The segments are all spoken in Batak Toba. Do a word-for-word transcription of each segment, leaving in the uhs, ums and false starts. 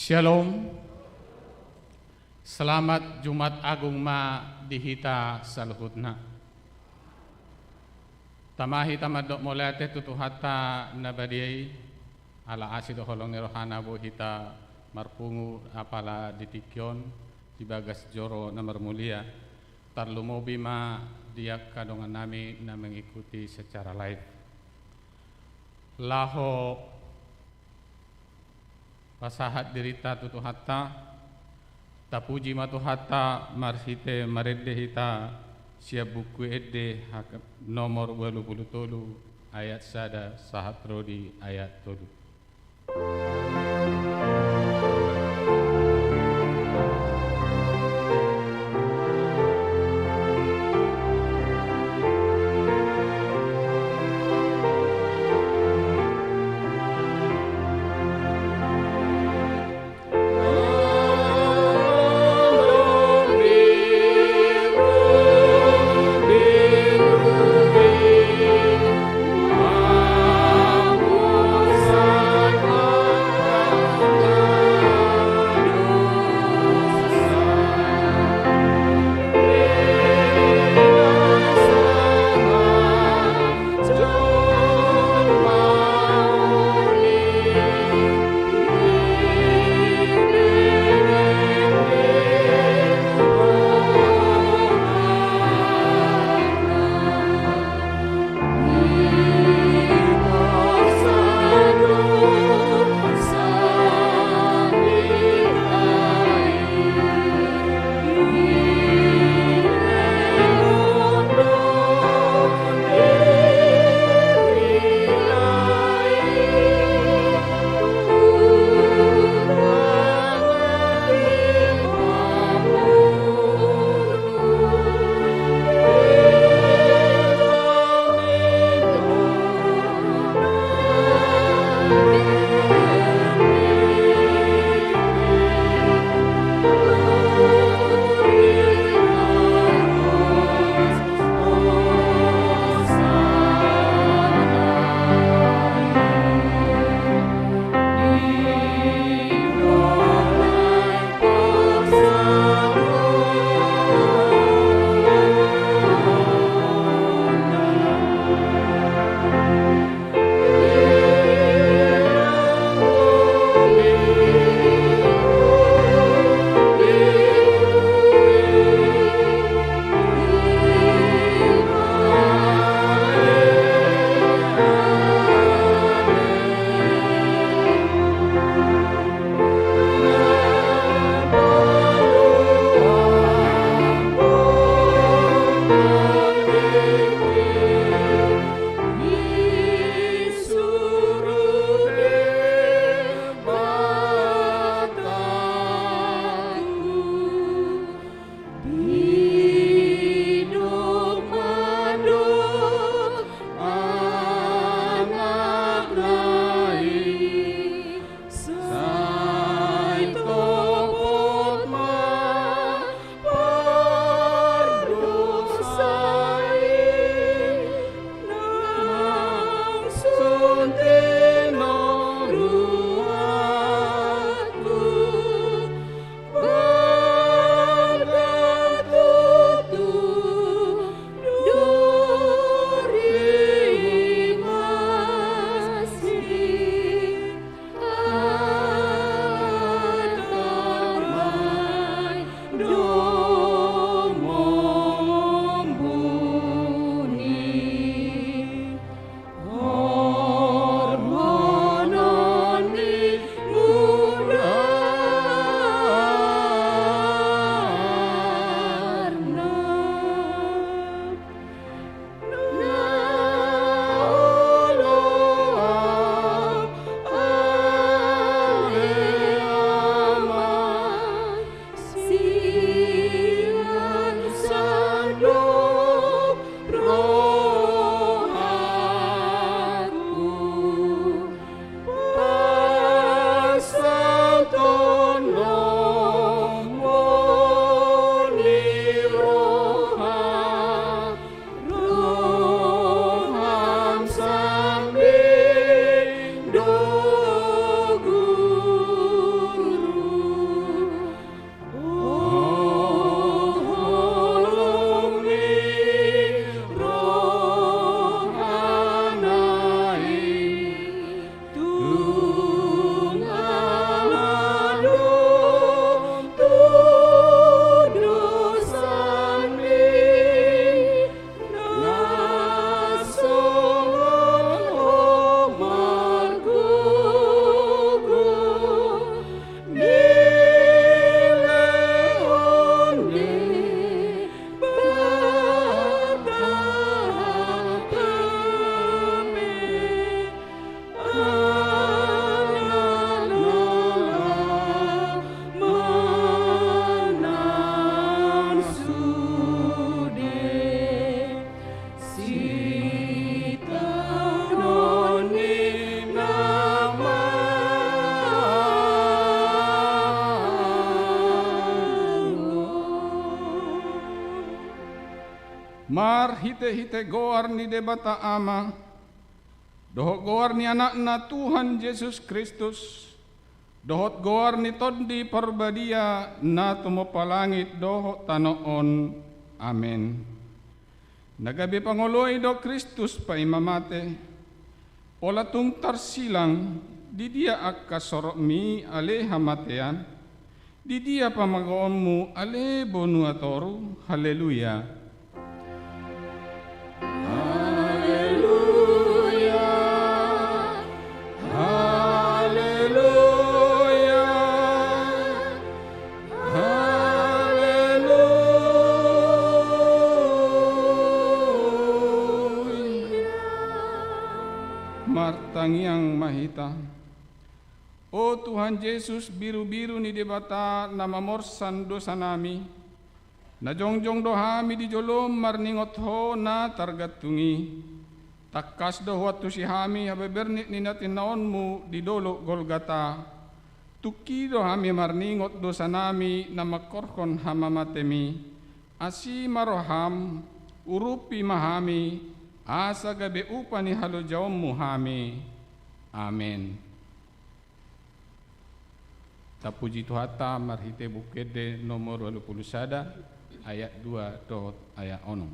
Shalom. Selamat Jumat Agung ma di hita saluhutna. Tama hita mandok mauliate tu Tuhanta na badia i, ala asi dohot holong ni rohana boi hita marpungu apala di tingki on di bagas joro na marmulia. Tarlumobi ma di angka dongannami na mengikuti secara live. Laho pasahat dirinta tu Tuhanta, tapuji ma Tuhanta marhite marende hita sian Buku Ende hak-, nomor ualu pulu tolu, ayat sada sahat ro di ayat tolu. Marhite-hite goar ni Debata Ama, dohot goar ni Anakna Tuhan Jesus Kristus, dohot goar ni Tondi Parbadia na tumompa langit dohot tano on. Amen. Na gabe pangoloi do Kristus paima mate, pola tung tarsilang, di dia angka sorokmi ale hamatean, di dia pamagoonmu ale bonua toru. Haleluya. Haleluya. Haleluya. Haleluya. Martangiang ma hita. O Tuhan Jesus, birubiru ni Debata na mamorsan dosanami, na jongjong do hami di jolom marningot Ho na targantung i. Tangkas do huantusi hami habebernit ni na tinaonmu di dolok Golgata. Tungki do hami marningot dosanami na mangkorhon hamamatemi. Asi ma roham, urupi ma hami, asa gabe upa ni halojaonmu hami. Amen. Tapuji Tuhanta marhite Buku Ende nomor ualu pulu sada, ayat dua dohot ayat onom.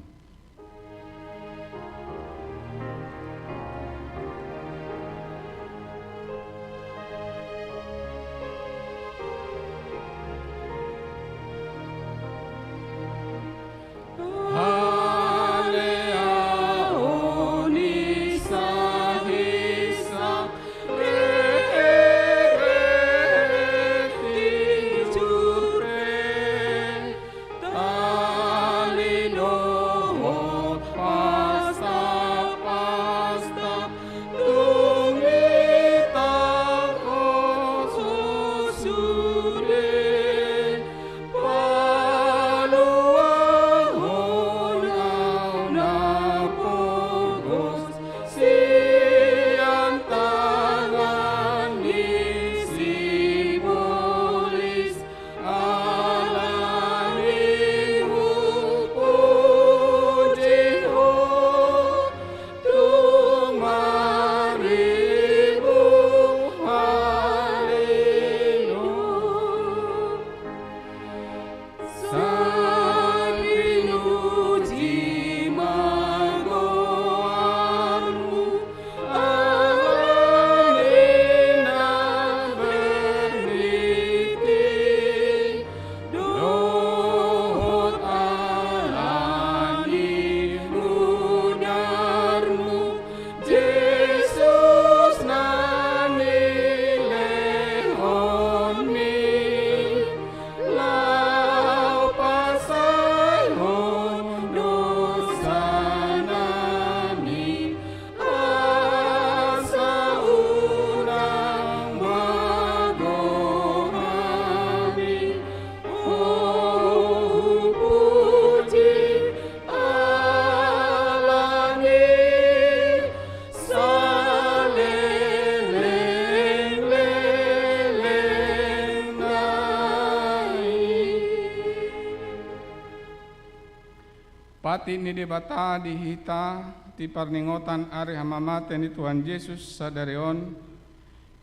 Patik ni Debata di hita di parningotan ari hamamate ni Tuhan Jesus sadari on,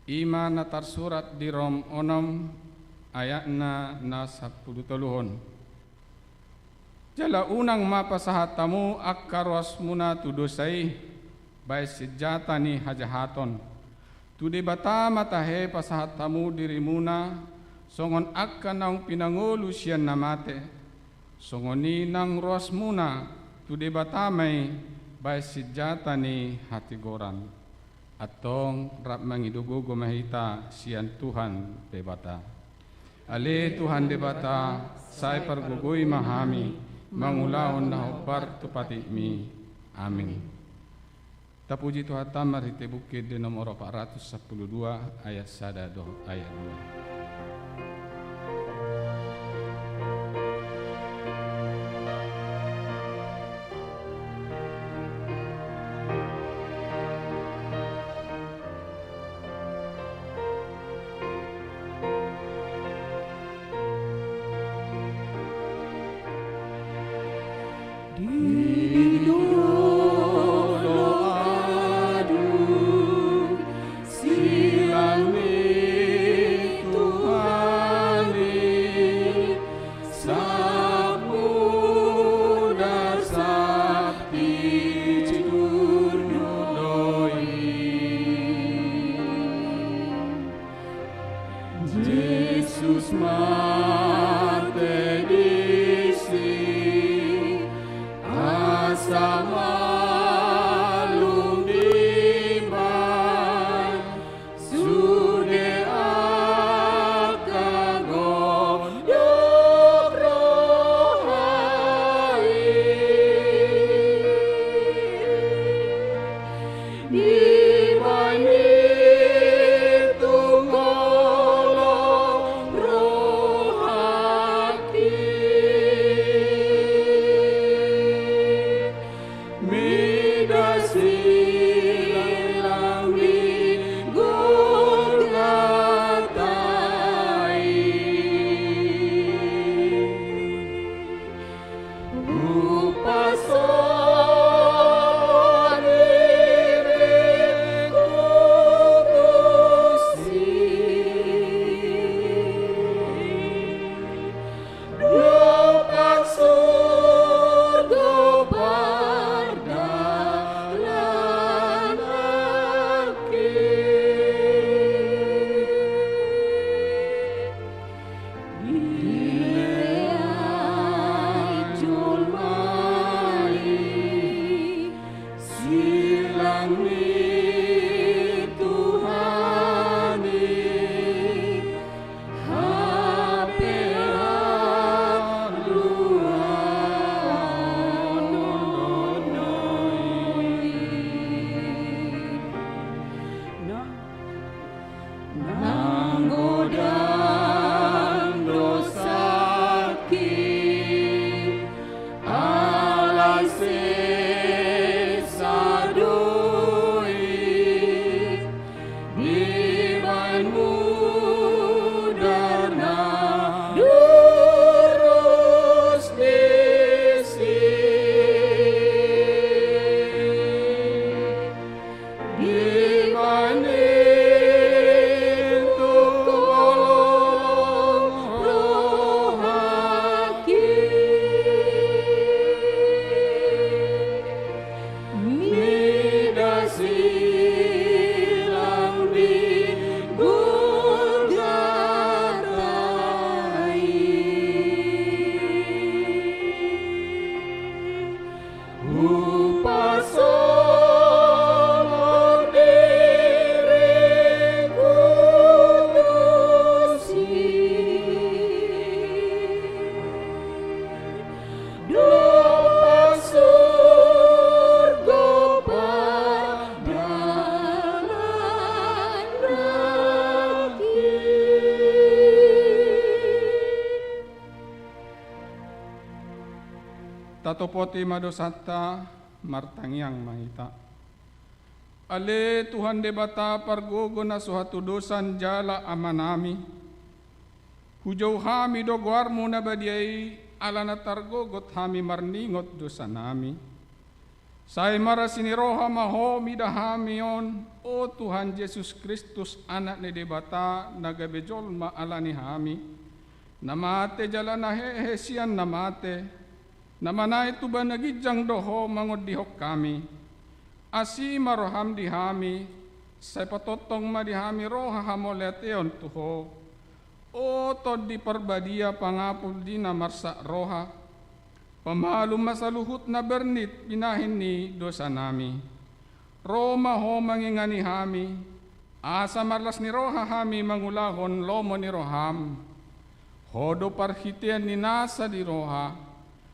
i ma na tarsurat di Rom onom ayatna na sampulu tolu on. Jala unang ma pasahat hamu angka ruasmuna tu dosa i baen sinjata ni hajahaton. Tu Debata ma tahe pasahat hamu dirimuna songon angka naung pinangolu sian na mate. Songon i nang ruasmuna tu Debata ma i baen sinjata ni hatigoran. Antong rap mangido gogo ma hita sian Tuhan Debata. Ale Tuhan Debata, sai pargogoi ma hami mangulahon na hombar tu patikmi. Amin. Tapuji Tuhanta marhite Buku Ende nomor opat ratus sampulu dua ayat sada dohot ayat dua. Di Samalum dibaen sude angka gondok roha i. Dibaen i tung holong rohangki. Mida silang ni Golgota i. Hupasahat diringku tusi. Dompak surgo pardalananki. Dilehon jolma i silang ni Tuhan i. Hape haluaon i. Nang godang dosangki, alai sesa do i. Dibaen mudar na durus disi. Dibaen i tung holong rohangki. Mida silang di Golgota i. Hupasahat diringku tusi. Dompak surgo pardalananki. Tatopoti ma dosanta, martangiang ma hita. Ale Tuhan Debata pargogo na so hatudosan jala Amanami, hujou hami do goarMu na badia i, ala na targogot hami marningot dosanami. Sai marasi ni roha ma Ho mida hami on, o Tuhan Jesus Kristus, Anak ni Debata, na gabe jolma ala ni hami, na mate jala na hehe sian na mate, na manaek tu bona ginjang do Ho mangondihon hami. Asi ma rohaM di hami, sai patongtong ma di hami roha hamauliateon tu Ho. O Tondi Parbadia, pangapul di na marsak roha, pamalum ma saluhut na bernit binahen ni dosanami. Ro ma Ho mangingani hami, asa marlas ni roha hami mangulahon lomo ni rohaM. Ho do parhitean ni nasa di roha,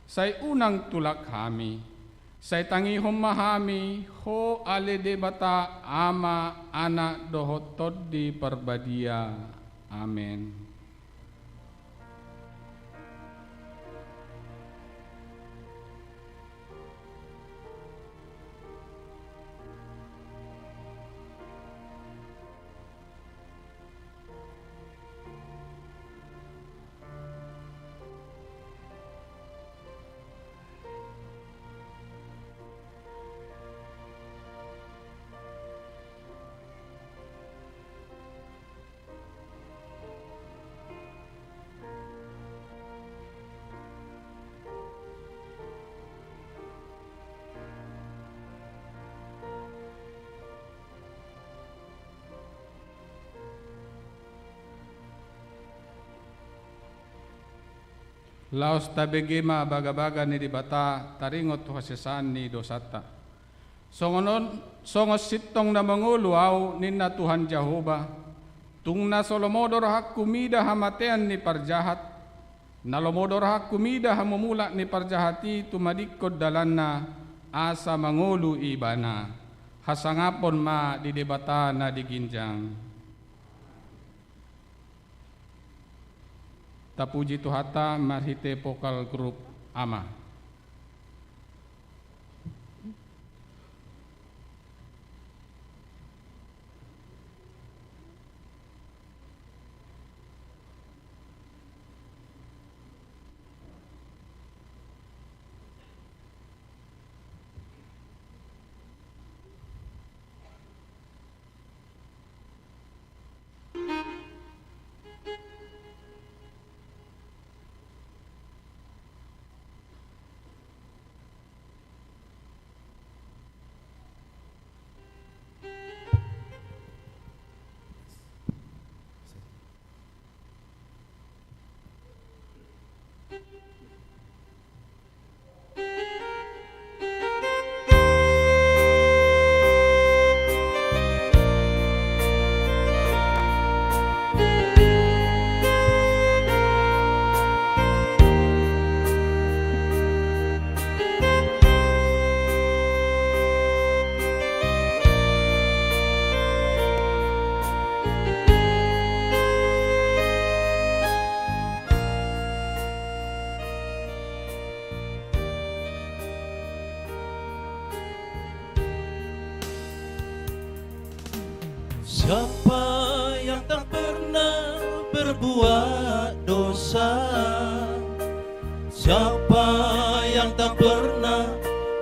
sai unang tulak hami. Sai tangihon ma hami Ho ale Debata Ama, Anak dohot Tondi Parbadia. Amen. Laos tabege ma bagabaga ni Debata taringot tu hasesaan ni dosanta. Songon on, songon sintong na mangolu ahu, ninna Tuhan Jahowa, tung na so lomo do rohangku mida hamatean ni parjahat, na lomo do rohangku mida hamumulak ni parjahat i tumadingkon dalanna, asa mangolu ibana. Hasangapon ma di Debata na di ginjang. Tapuji Tuhanta marhite vokal grup Ama. Siapa yang tak pernah berbuat dosa? Siapa yang tak pernah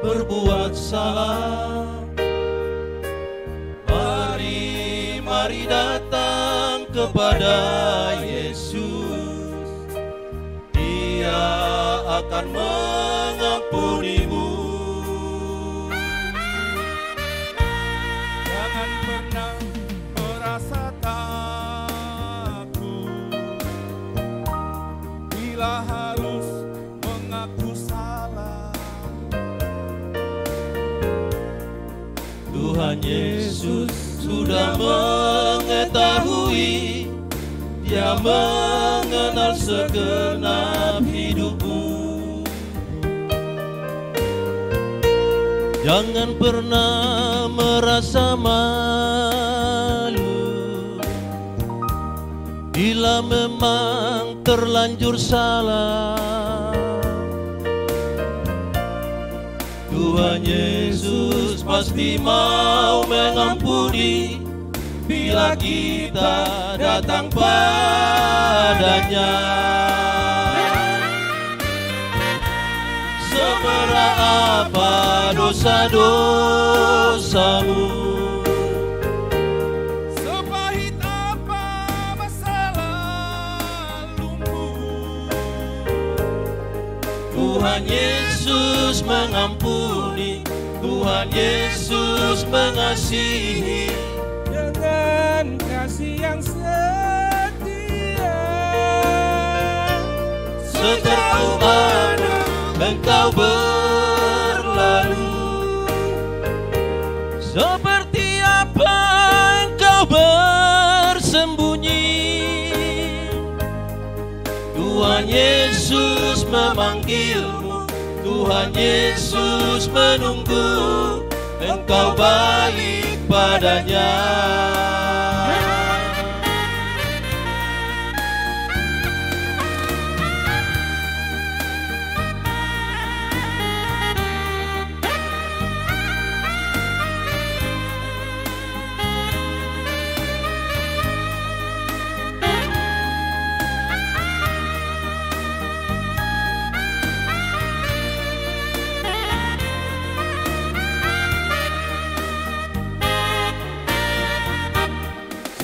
berbuat salah? Mari, mari datang kepada Yesus. Dia akan mengampunimu. Jangan pernah merasa takut bila harus mengaku salah. Tuhan Yesus sudah mengetahui, Dia mengenal segenap hidupmu. Jangan pernah merasa malu bila memang terlanjur salah. Tuhan Yesus pasti mau mengampuni bila kita datang pada-Nya. Semerah apa dosa-dosamu, sepahit apa masa lalumu, Tuhan Yesus mengampuni, Tuhan Yesus mengasihi. Dengan kasih yang setia, sejauh mana engkau berlalu, seperti apa engkau bersembunyi, Tuhan Yesus memanggilmu, Tuhan Yesus menunggu engkau balik pada-Nya.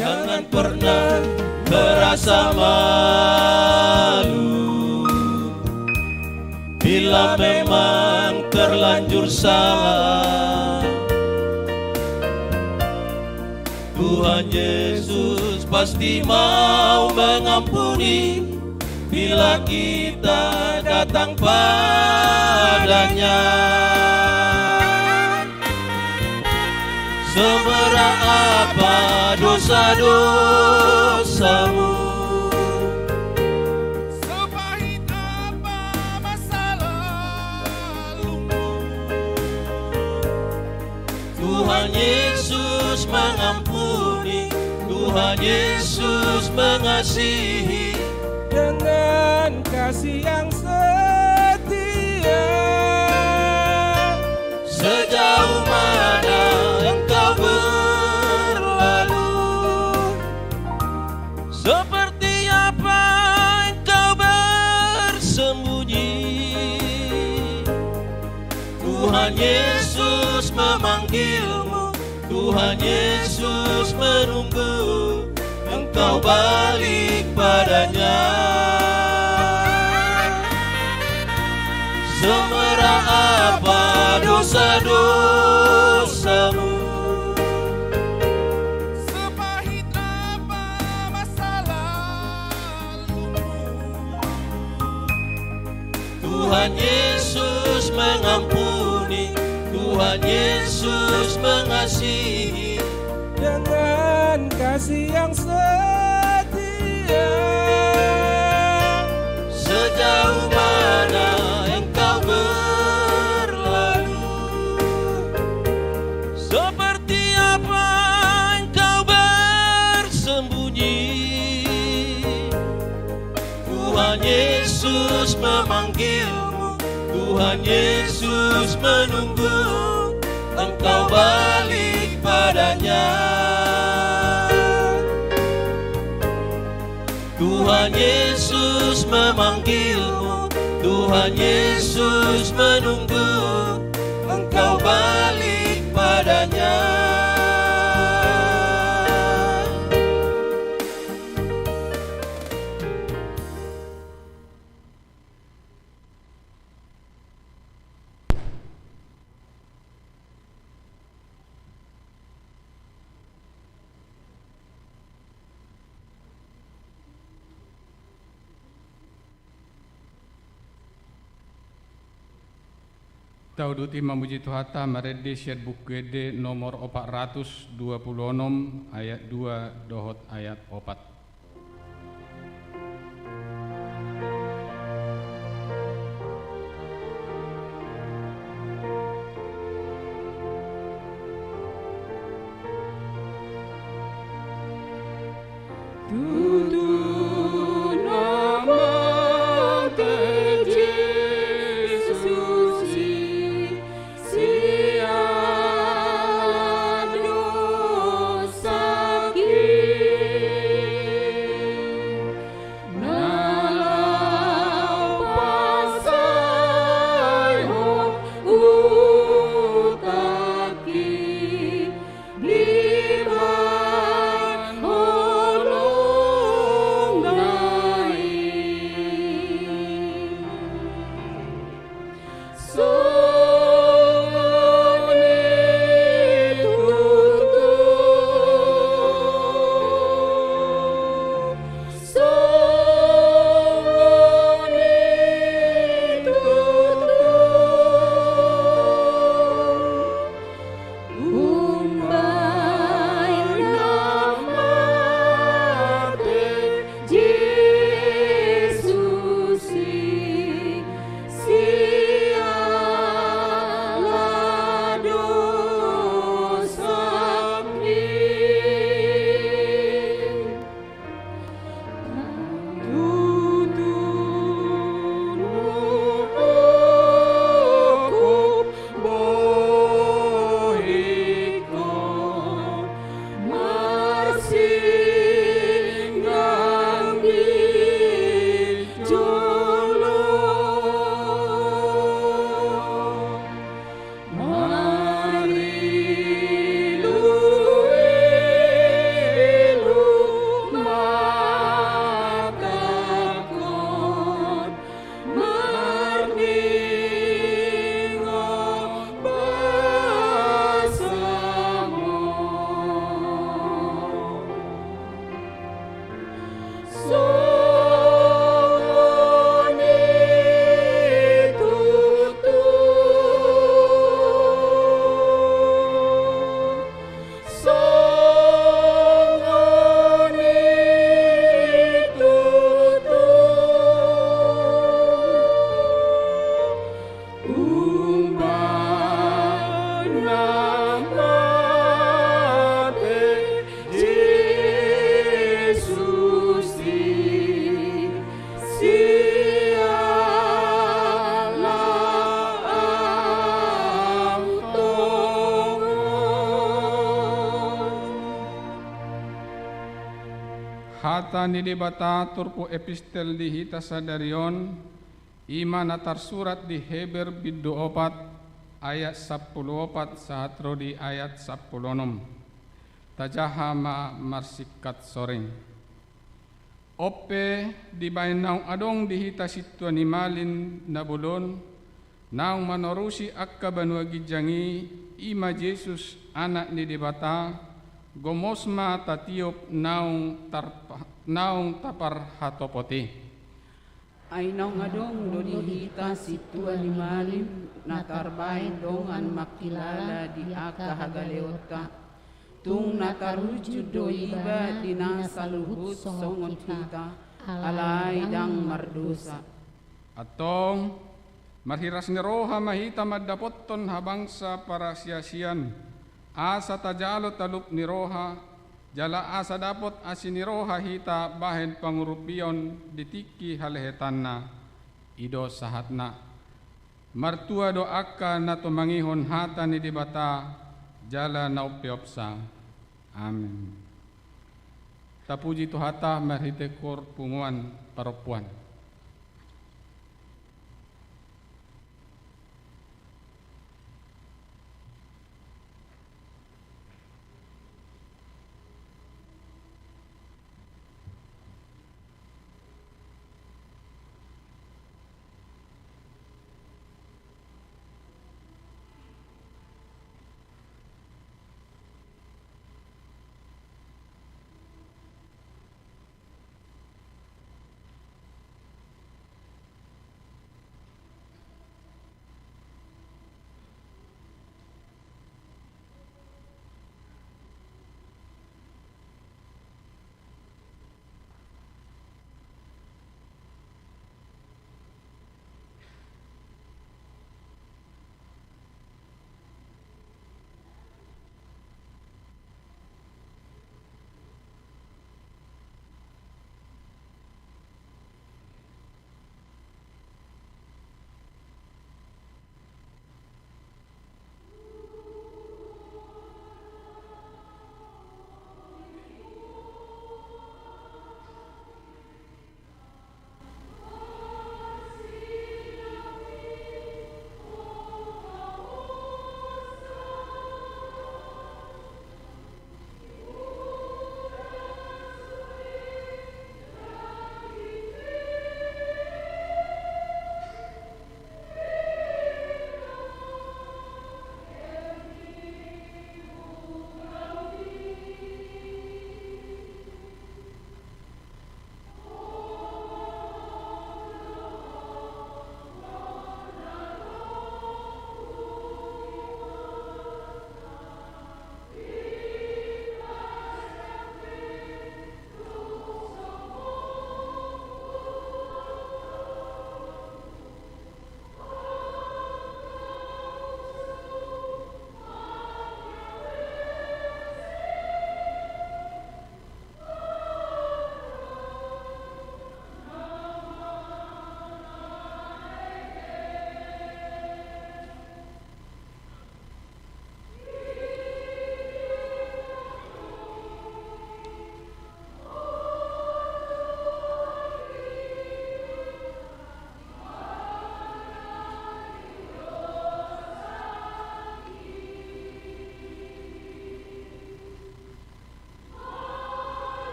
Jangan pernah merasa malu bila memang terlanjur salah. Tuhan Yesus pasti mau mengampuni Bila kita datang pada-Nya, seberat apa dosa-dosamu, sepahit apa masa lalumu, Tuhan Yesus mengampuni, Tuhan Yesus mengasihi. Dengan kasih yang setia, sejauh mana engkau berlalu, seperti apa engkau bersembunyi, Tuhan Yesus memanggilmu, Tuhan Yesus menunggu engkau balik pada-Nya. Seberat apa dosa-dosamu, sepahit apa masa lalumu, Tuhan Yesus mengampuni, Tuhan Yesus mengasihi. Dengan kasih yang setia, sejauh mana engkau berlalu, seperti apa engkau bersembunyi, Tuhan Yesus memanggilmu, Tuhan Yesus menunggu engkau balik pada-Nya. Tuhan Yesus memanggilmu, Tuhan Yesus menunggu engkau balik pada-Nya. Tauduti mamuji Tuhanta marende sian Buku Ende nomor opat ratus dua puluh onom, ayat dua dohot ayat opat. Tutu na mate Jesus i sian dosaki. Na mate Jesus i siala antong on. Hata ni Debata turpuk epistel di hita sadari on, i ma na tarsurat di Heber bindu opat ayat sampulu opat sahat ro di ayat sampulu onom. Tajaha ma marsingkat soreng. On pe, dibahen naung adong di hita sintua ni malin na bolon, naung manorusi angka banua ginjang i, i ma Jesus, Anak ni Debata, gomos ma tatiop naung tarpa-, naung taparhatopot i. Ai naung adong do di hita sintua ni malin na tarbahen dongan mangkilala di angka hagaleonta. Tung na tarujud do iba di na saluhut songon hita, alai ndang mardosa. Antong, marhiras ni roha ma hita mandapothon habangsa parasiasian, asa tajalo talup ni roha, jala asa dapot asi ni roha hita bahen pangurupion di tingki halehetanna. I do sahatna. Martua do angka na tumangihon hata ni Debata jala na umpeopsa. Amen. Tapuji Tuhanta marhite kor punguan parompuan.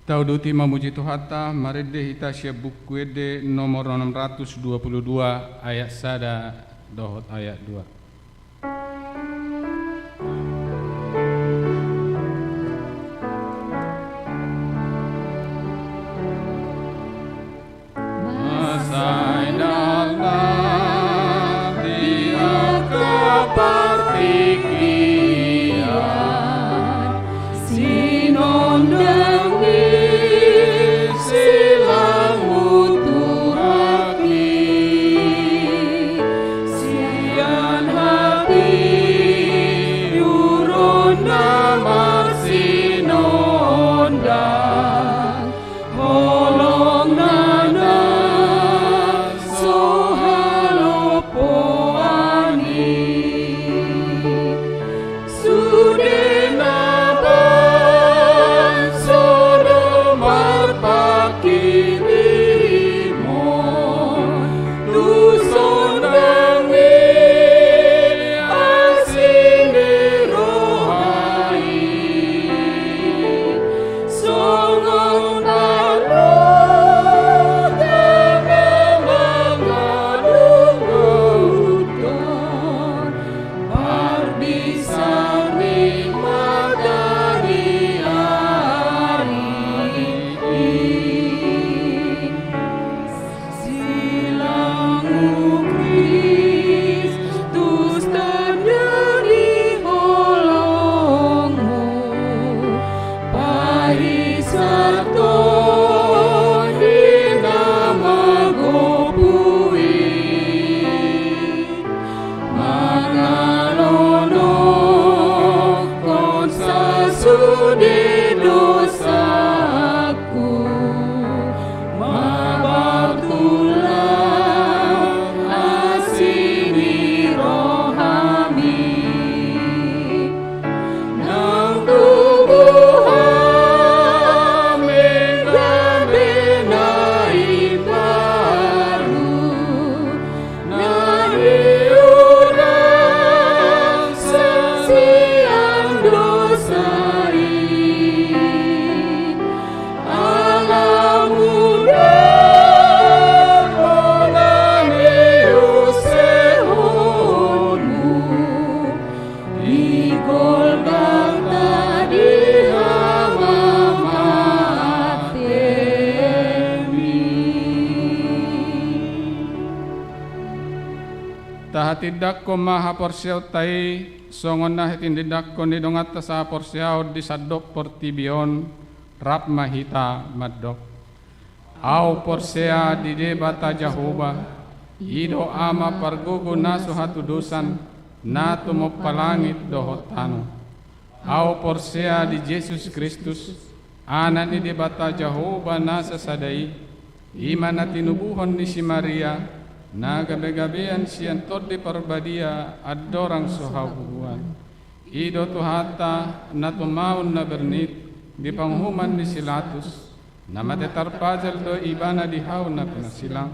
Tauduti mamuji Tuhanta, marende hita sian Buku Ende nomor enam ratus dua puluh dua, ayat sada dohot ayat dua. Masa indalan di angka partingkian, sinondang ni silang uturaki, sian hatiuron na marsinondang, holong na na so halompoan i. Sude na bangso do marpanghirimon, tuson nang i asi ni roha i. Songon balok na mangalunguthon parbisar ni mataniari i. Silangmu Kristus, tanda ni holongmu, paisar Tondi na magopu i, mangalonongkon sasude dosa ku, mabar tulang asi ni rohami. Nang tubu hami gabe na imbaru, na niuras sian dosa i. Ala muna do na niusehonmu, di Golgota di hamamatemi. Tahatindangkon ma haporseaonta i, songon na hitindangkon ni donganta sahaporseaon di sandok portibi on, rap ma hita mandok. Ahu porsea di Debata Jahowa, i do Ama pargogo na so hatudosan, na tumompa langit dohot tano. Ahu porsea di Jesus Kristus, Anak ni Debata Jahowa na sasada i, i ma na tinubuhon ni si Maria, na gabegabean sian Tondi Parbadia andorang so habubuhan. I do Tuhanta na tumaon na bernit di panguhuman ni si Latus, na mate tarpajal do Ibana di hau na pinarsilang,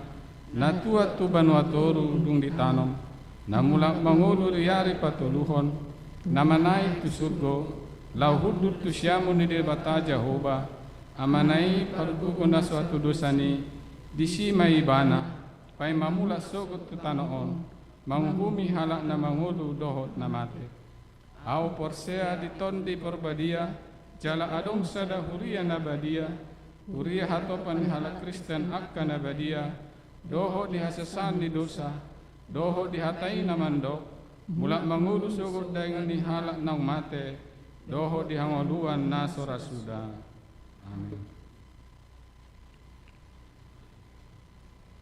na tuat tu banua toru dung ditanom, na mulak mangolu di ari patoluhon, na manaek tu surgo, laho hundul tu siamun ni Debata Jahowa, Amana i pargogo na so hatudosan i, disi ma Ibana, paima mulak sogot tu tano on, manguhumi halak na mangolu dohot na mate. Ahu porsea di Tondi Parbadia, jala adong sada huria na badia, huria hatopan ni halak Kristen angka na badia, dohot di hasesaan ni dosa, dohot di hata i na mandok, mulak mangolu sogot daging ni halak naung mate, dohot di hangoluan na so ra suda. Amin.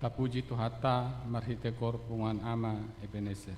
Tapuji Tuhanta marhite koor punguan Ama Ebenezer.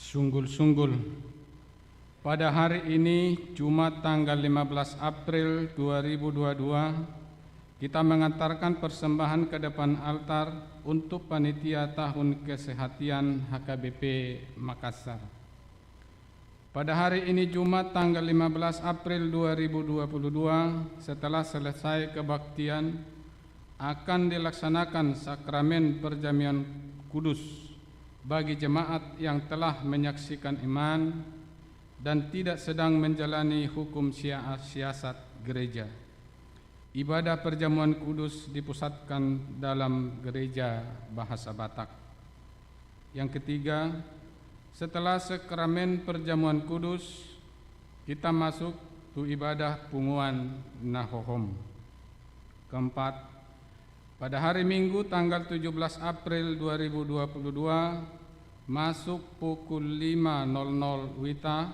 Sunggul-sunggul. Pada hari ini, Jumat tanggal lima belas April dua ribu dua dua, kita mengantarkan persembahan ke depan altar untuk panitia tahun kesehatian H K B P Makassar. Pada hari ini, Jumat tanggal lima belas April dua ribu dua puluh dua, setelah selesai kebaktian, akan dilaksanakan sakramen perjamuan kudus bagi jemaat yang telah menyaksikan iman dan tidak sedang menjalani hukum sia-, siasat gereja. Ibadah perjamuan kudus dipusatkan dalam gereja bahasa Batak. Yang ketiga, setelah sakramen perjamuan kudus, kita masuk tu ibadah punguan na hohom. Keempat, pada hari Minggu tanggal tujuh belas April dua ribu dua puluh dua, masuk pukul lima nol nol wita,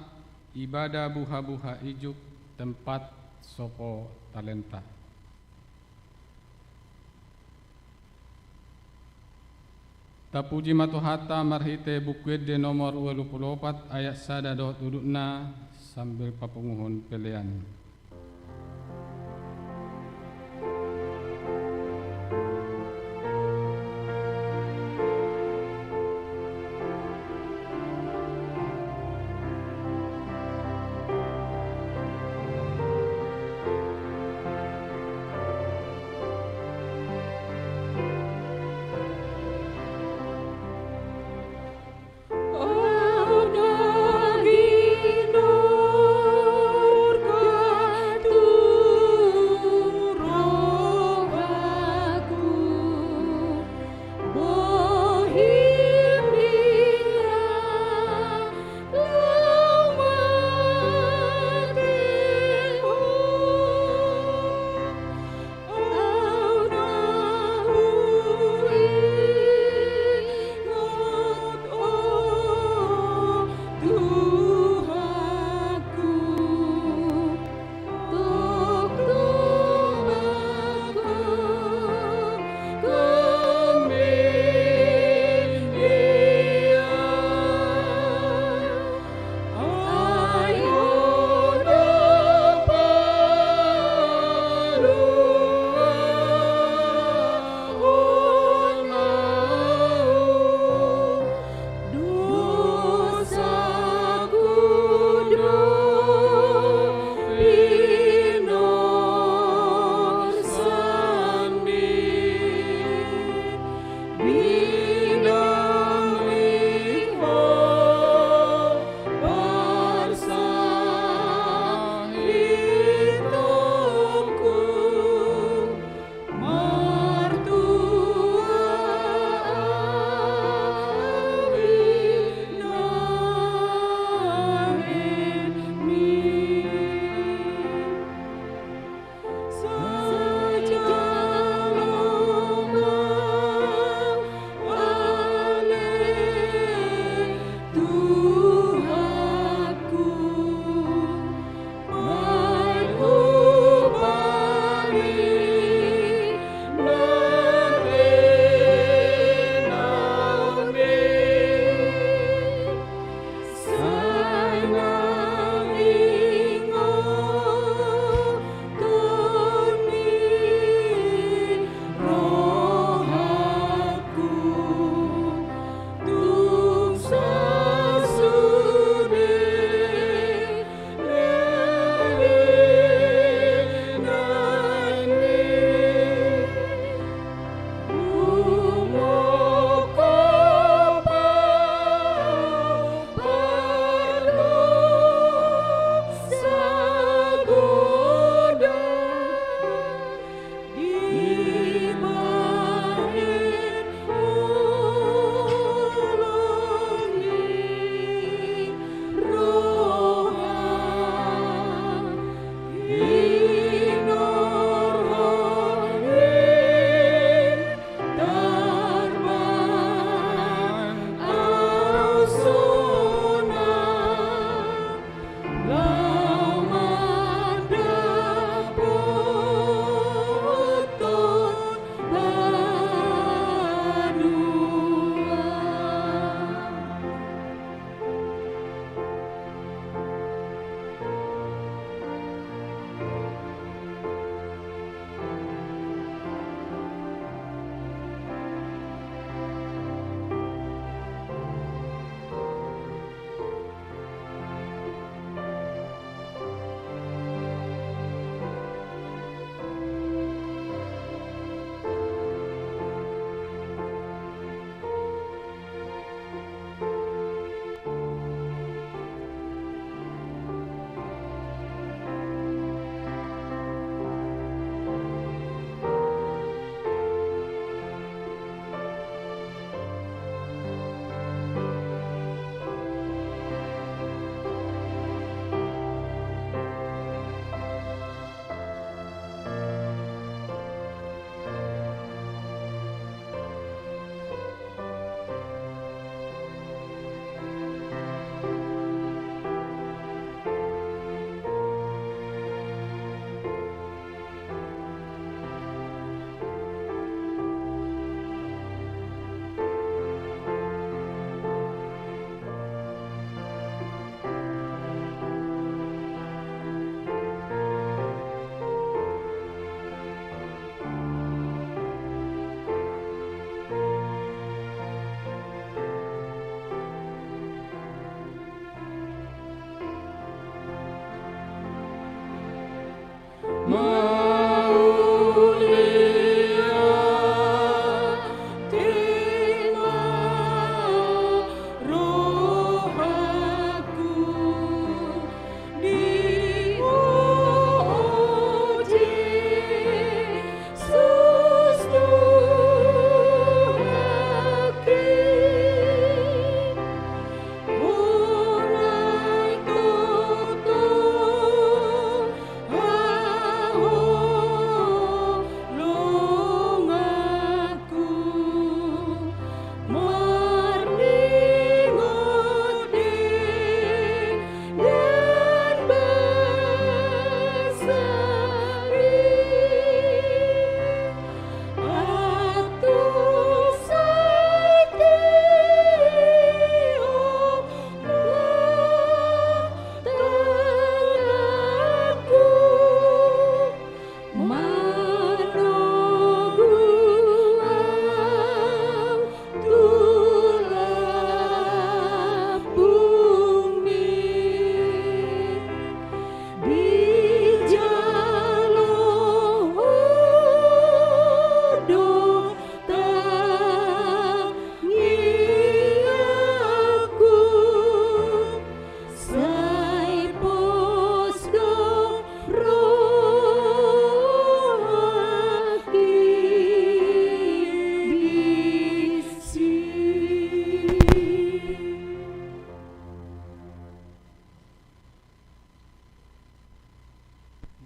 ibadah buha-buha ijuk, tempat sopo talenta. Tapuji ma Tuhanta marhite Buku Ende nomor ualu pulu opat ayat sada dohot udutna, sambil papunguhon pelean.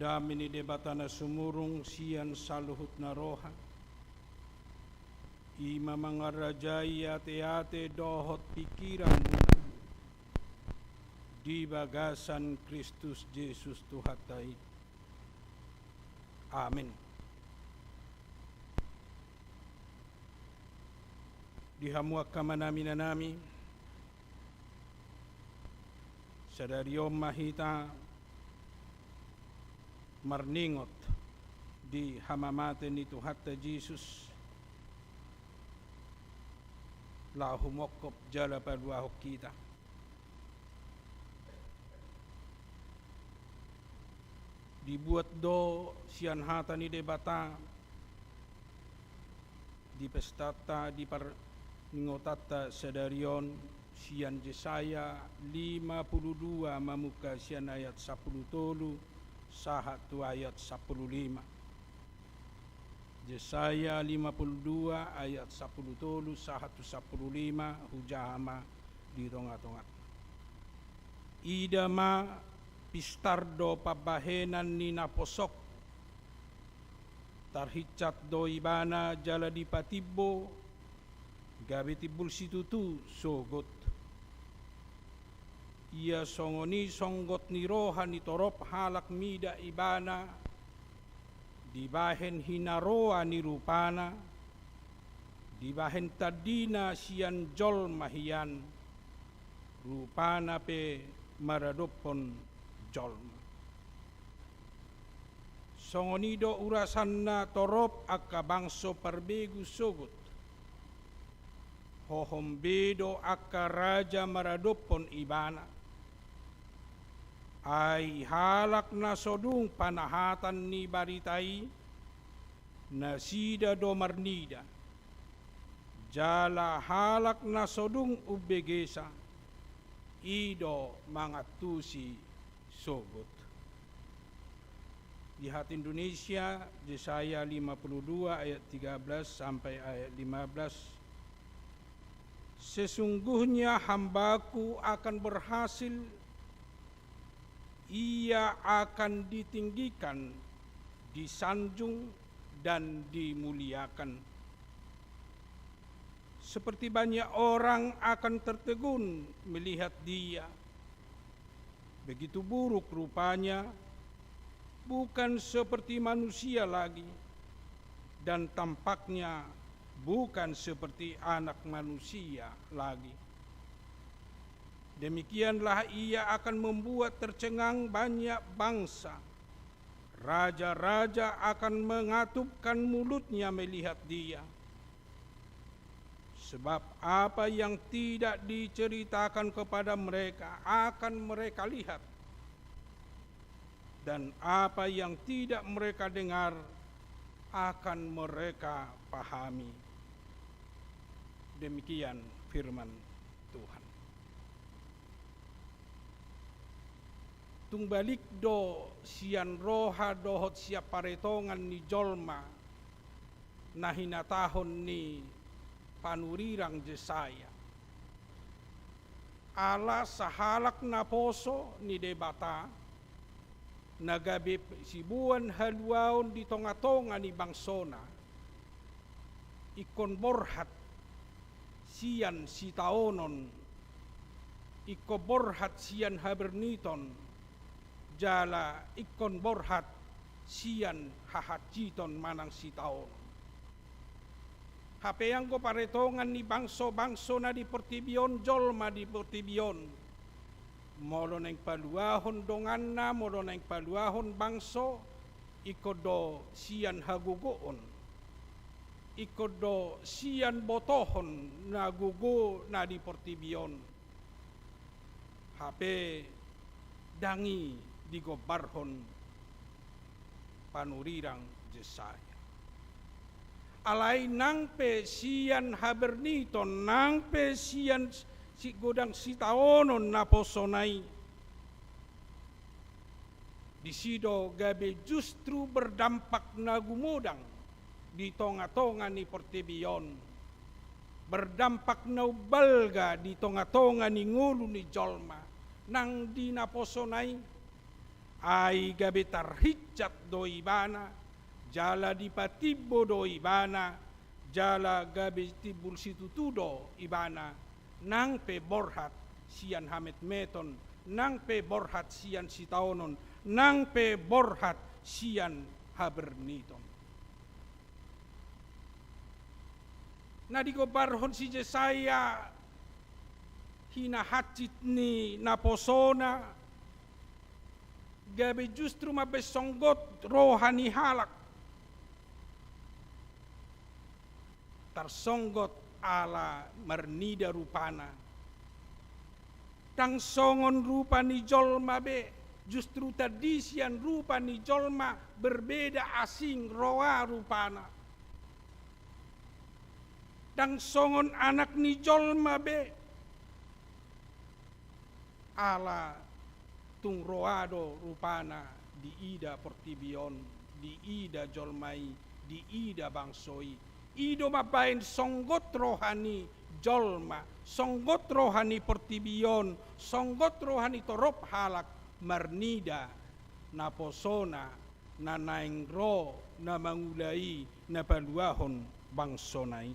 Dame ni Debata na sumurung sian saluhutna roha, i ma mangarajai ateate dohot pingkiranmuna di bagasan Kristus Jesus Tuhanta i. Amen. Di hamu angka amanami, inanami, sadari on ma hita marningot di hamamate ni Tuhanta Jesus, laho humongkop jala paluahon hita. Dibuat do sian hata ni Debata di pestanta, di parningotanta sadari on, sian Jesaya lima pulu dua mamungka sian ayat sampulu tolu sahat tu ayat sampulu lima. Jesaya lima pulu dua ayat sampulu tolu sahat tu sampulu lima, hujaha ma di tongatonga. Ida ma, pistar do pambahenan ni naposongku. Tarhinsat do ibana jala dipatimbo, gabe timbul situtu sogot. Ia songon i songgot ni roha ni torop halak mida ibana, dibahen hinaroa ni rupana, dibahen tandina sian jolma hian, rupana pe maradophon jolma. Songon i do urasanna torop angka bangso parbegu sogot. Hohom be do angka raja maradophon ibana. Ai halak na so dung panahatan ni barita i, nasida do marnida. Jala halak na so dung umbegesa, i do mangantusi sogot. Di hata Indonesia, Jesaya lima pulu dua ayat tiga belas sampai ayat lima belas. Sesungguhnya hambaku akan berhasil, ia akan ditinggikan, disanjung, dan dimuliakan. Seperti banyak orang akan tertegun melihat dia. Begitu buruk rupanya, bukan seperti manusia lagi, dan tampaknya bukan seperti anak manusia lagi. Demikianlah ia akan membuat tercengang banyak bangsa. Raja-raja akan mengatupkan mulutnya melihat dia. Sebab apa yang tidak diceritakan kepada mereka akan mereka lihat, dan apa yang tidak mereka dengar akan mereka pahami. Demikian firman Tuhan. Tung balik do sian roha dohot sian paretongan ni jolma na hinatahon ni panurirang Jesaya. Ala sahalak naposo ni Debata, na gabe siboan haluaon di tongatonga ni bangsona, ingkon borhat sian sitaonon, ingkon borhat sian haberniton, jala ingkon borhat sian hahansiton manang sitaonon. Hape anggo paretongan ni bangsobangso na di portibi on, jolma di portibi on, molo naeng paluahon donganna, molo naeng paluahon bangso, ingkon do sian hagogoon, ingkon do sian botohon na gogo na di portibi on. Hape ndang i digombarhon panurirang Jesaya. Alai nang pe sian haberniton, nang pe sian si-, godang sitaonon naposona i, disi do gabe justru berdampak na gumodang di tongatonga ni portibi on, berdampak na umbalga di tongatonga ni ngolu ni jolma, nang di naposona i, Ai gabe tarhinjat do ibana, jala dipatimbo do ibana, jala gabe timbul situtu do ibana, nang pe borhat sian hametmeton, nang pe borhat sian sitaonon, nang pe borhat sian haberniton. Na digombarhon si Jesaya hinahansit ni naposona, gabe justru mambaen songgot roha ni halak. Tarsonggot ala marnida rupana. Ndang songon rupa ni jolma be, justru tandi sian rupa ni jolma, berbeda, asing, roa rupana. Ndang songon anak ni jolma be, ala tung roa do rupana diida portibi on, diida jolma i, diida bangso i. I do mambaen songgot roha ni jolma, songgot roha ni portibi on, songgot roha ni torop halak marnida naposona, na naeng ro na mangula i, na paluahon bangsona i.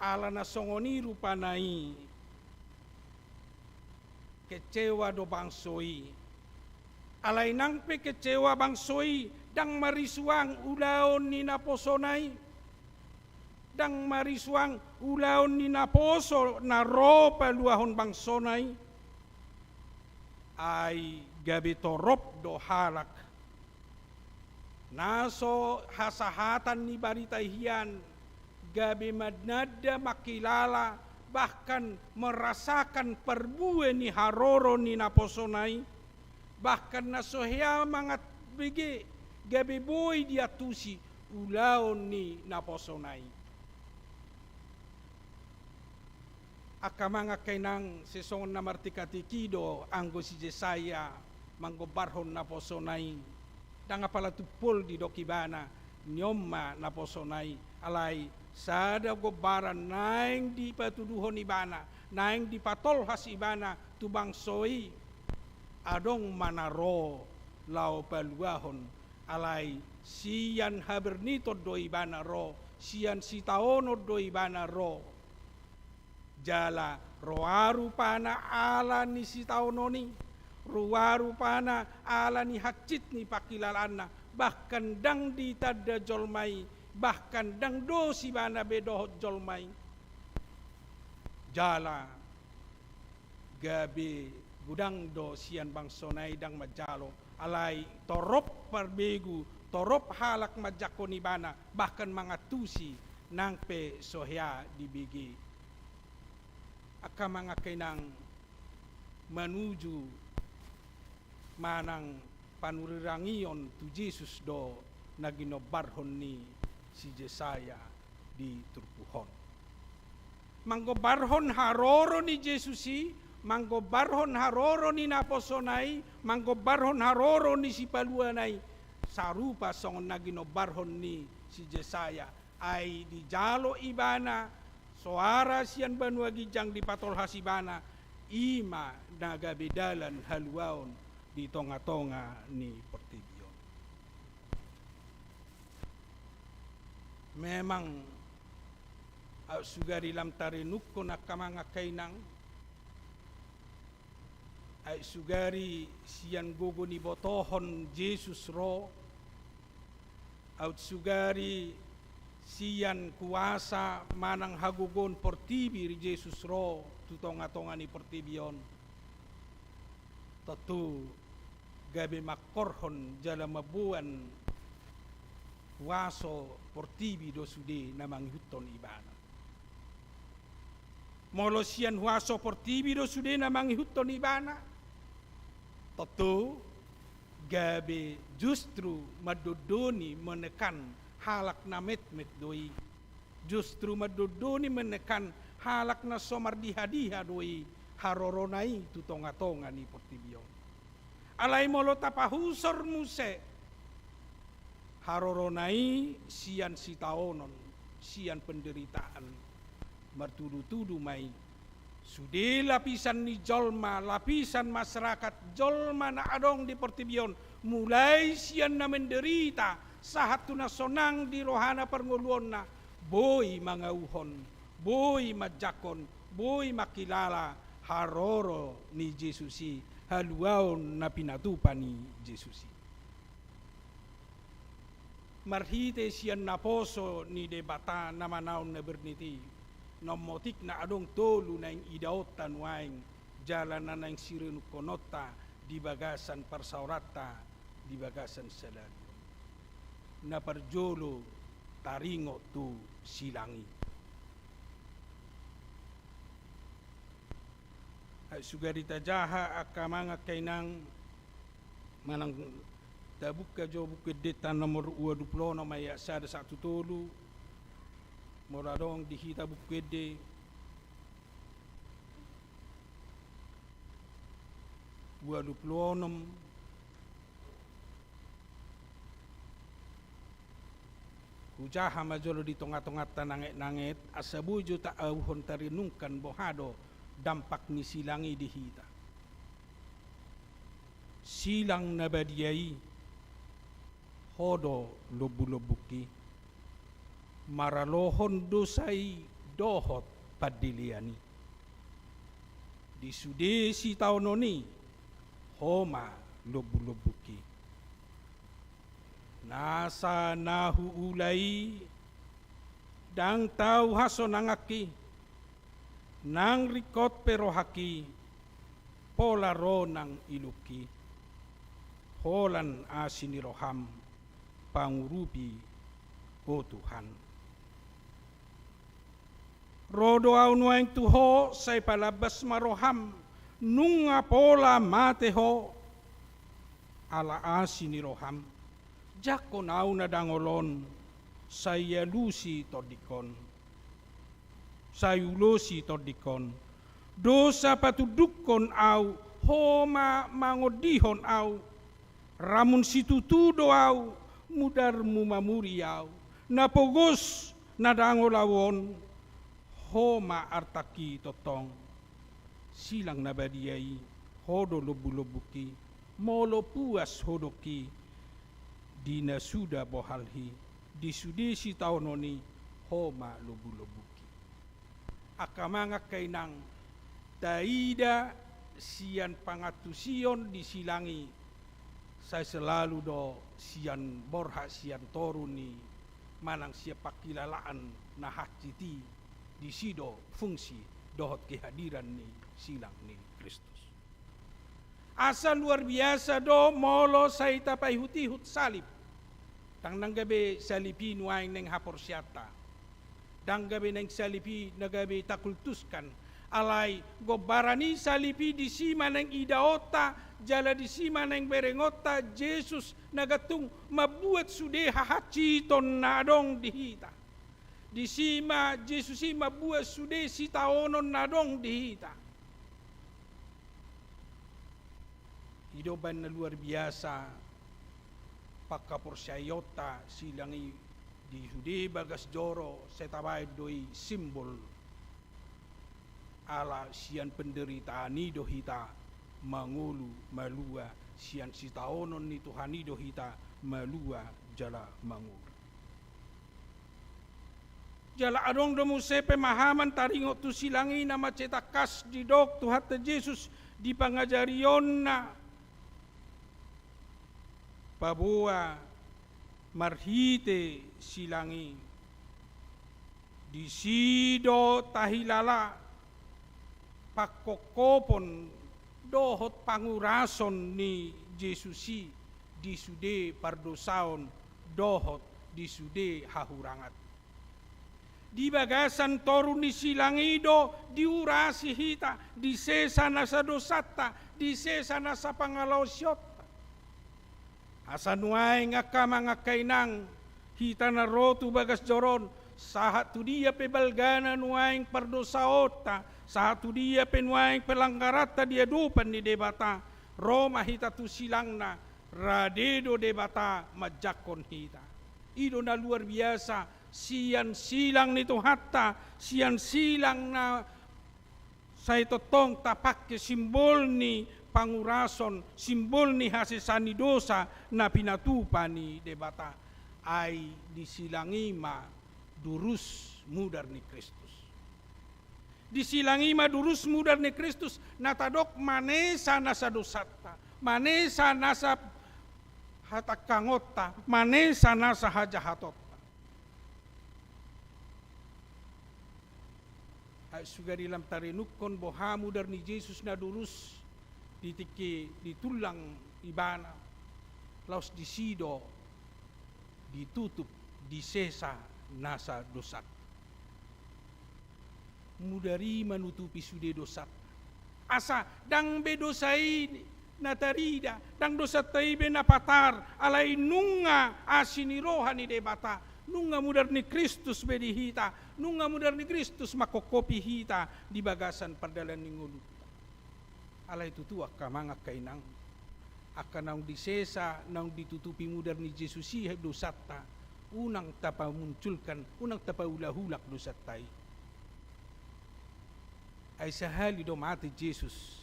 Ala na songon i rupana i, kecewa do bangso i. Alai nang pe kecewa bangso i, ndang marisuang ulaon ni naposona i. Ndang marisuang ulaon ni naposo na ro paluahon bangsona i. Ai gabe torop do halak na so hasahatan ni barita i hian, gabe mananda, mangkilala, bahkan merasakan parbue ni haroro ni naposona i, bahkan na so hea mangat bege, gabe boi diantusi ulaon ni naposona i. Angka amang, angka inang, sisongon na martikatiki do anggo si Jesaya manggombarhon naposona i. Ndang apala tumpol didok ibana, ni on ma naposona i, alai sada gombaran naeng dipatuduhon ibana, naeng dipatolhas ibana tu bangso i. Adong ma na ro laho paluahon, alai sian haberniton do ibana ro, sian sitaonon do ibana ro. Jala roa rupana ala ni sitaonon i, roa rupana ala ni hansit ni pangkilalaanna, bahkan ndang ditanda jolma i, bahkan ndang dos ibana be dohot jolma i. Jala gabe godang do sian bangsona i ndang manjalo, alai torop parbegu, torop halak manjangkon ibana, bahkan mangantusi, nang pe so hea dibege. Angka amang, angka inang, manuju manang panurirang i on tu Jesus do na ginombarhon ni si Jesaya di turpuk on. Manggombarhon haroro ni Jesus i, manggombarhon haroro ni naposona i, manggombarhon haroro ni sipaluana i, sarupa songon na ginombarhon ni si Jesaya. Ai dijalo ibana soara sian banua ginjang, dipatolhas ibana, i ma na gabe dalan haluaon di tongatonga ni portibi on. Memang, aut sugari lam tarenungkon, angka amang, angka inang, aut sugari sian gogo ni botohon Jesus ro, aut sugari sian kuasa manang hagogoon portibi Jesus ro tu tongatonga ni portibi on, tontu gabe mangkorhon jala mamboan huaso portibi do sude na mangihuthon ibana. Molo sian huaso portibi do sude na mangihuthon ibana, tontu gabe justru mandondoni, menekan halak na metmet do i. Justru mandondoni, menekan halak na so mardihadiha do i harorona i tu tongatonga ni portibi on. Alai molo tapahusor muse harorona i sian sitaonon, sian penderitaan, martudutudu ma i. Sude lapisan ni jolma, lapisan masyarakat jolma na adong di portibi on, mulai sian na menderita sahat tu na sonang di rohana parngoluonna, boi mangauhon, boi manjangkon, boi mangkilala haroro ni Jesus i, haluaon na pinatupa ni Jesus i. Marhite sian naposo ni Debata na manaon na bernit i, na otik na adong tolu naeng idaonta nuaeng, jala na naeng sirenungkononta di bagasan parsaoranta di bagasan salalu. Na parjolo, taringot tu silang i. Ai sugari tajaha angka amang angka inang, manang tabuka jo Buku Endenta nomor ualu pulu onom ayat sada sahat tu tolu, molo adong di hita Buku Ende ualu pulu onom. Hujaha ma jolo di tonga-tonganta nanget-nanget, asa boi jo taauhon tarenungkan boha do dampak ni silang i di hita. Silang na badia i, ho do lombu-lombungki, maralohon dosa i dohot pandelean i. Di sude sitaonon i, ho ma lombu-lombungki. Nasa na huula i, ndang tau hasonanganki, nang ringkot pe rohangki, pola ro nang ilungki, holan asi ni roham pangurupi, o Tuhan. Ro do ahu nuaeng tu ho, sai palambas ma roham, nunga pola mate ho, ala asi ni roham. Jangkon ahu na dangol on, sai alusi tondingkon, sai ulosi tondingkon. Dosa patundungkon ahu, ho ma mangondihon ahu. Ramun situtu do ahu, mudarmu mamuri ahu. Na pogos na dangol ahu on, ho ma artangki tongtong. Silang na badia i, ho do lombu-lombungki, molo puas hodongki di na suda bohalhi, di sude sitaonon i, ho ma lombu-lombungki. Angka amang angka inang, taida sian pangantusion di silang i, sai selalu do sian borhat, sian toru ni, manang sian pangkilalaan na hansit i, disi do fungsi dohot kehadiran ni silang ni Kristus. Asa luar biasa do molo sai tapaihut-ihut salib. Ndang, ndang gabe salib i nuaeng naeng haporseaonta. Ndang gabe naeng salib i na gabe takultuskan. Alai gombaran i salib i, disi ma naeng idaonta, jala disi ma naeng berengonta Jesus na gantung mambuat sude hahansiton na adong di hita. Disi ma Jesus i mambuat sude sitaonon na adong di hita. I do umbahen na luar biasa panghaporseaionta silang i di sude bagas joro, sai tabaen do i simbol. Ala sian penderitaan i do hita mangolu malua, sian sitaonon ni Tuhan i do hita malua jala mangolu. Jala adong do muse pemahaman taringot tu silang i na mansai tangkas didok Tuhanta Jesus di pangajarionna, paboa marhite silang i, disi do tahilala pangkophopon dohot pangurason ni Jesus i di sude pardosaon dohot di sude hahurangan. Di bagasan toru ni silang i do diurasi hita, disesa nasa dosanta, disesa nasa pangalaosionta. Asa nuaeng angka amang angka inang, hita na ro tu bagas joro on, sahat tu dia pe balgana nuaeng pardosaonta, sahat tu dia pe nuaeng pelanggaranta di adopan ni Debata, ro ma hita tu silangna, rade do Debata manjangkon hita. I do na luar biasa, sian silang ni Tuhanta, sian silang na Sai tongtong tapangke simbol ni pangurason, simbol ni hasesaan ni dosa na pinatupa ni Debata. Ai disilang i ma durus mudar ni Kristus. Disilang i ma durus mudar ni Kristus, na tadok manesa nasa dosanta, manesa nasa hatangkangonta, manesa nasa hajahatonta. Ai sugari lam tarenungkon boha mudar ni Jesus na durus di tingki ditullang ibana, laos disi do ditutup, disesa nasa dosanta. Mudar i manutupi sude dosanta. Asa ndang be dosa i na tarida, ndang dosanta i be na patar, alai nunga asi ni roha ni Debata, nunga mudar ni Kristus be di hita, nunga mudar ni Kristus mangkopkop hita di bagasan pardalanan ni ngolunta. Alai tutu angka amang, angka inang, angka naung disesa, naung ditutupi mudar ni Jesus i dosanta, unang tapamunculkan, unang tapaulahulak dosanta i. Ai sahali do mate Jesus,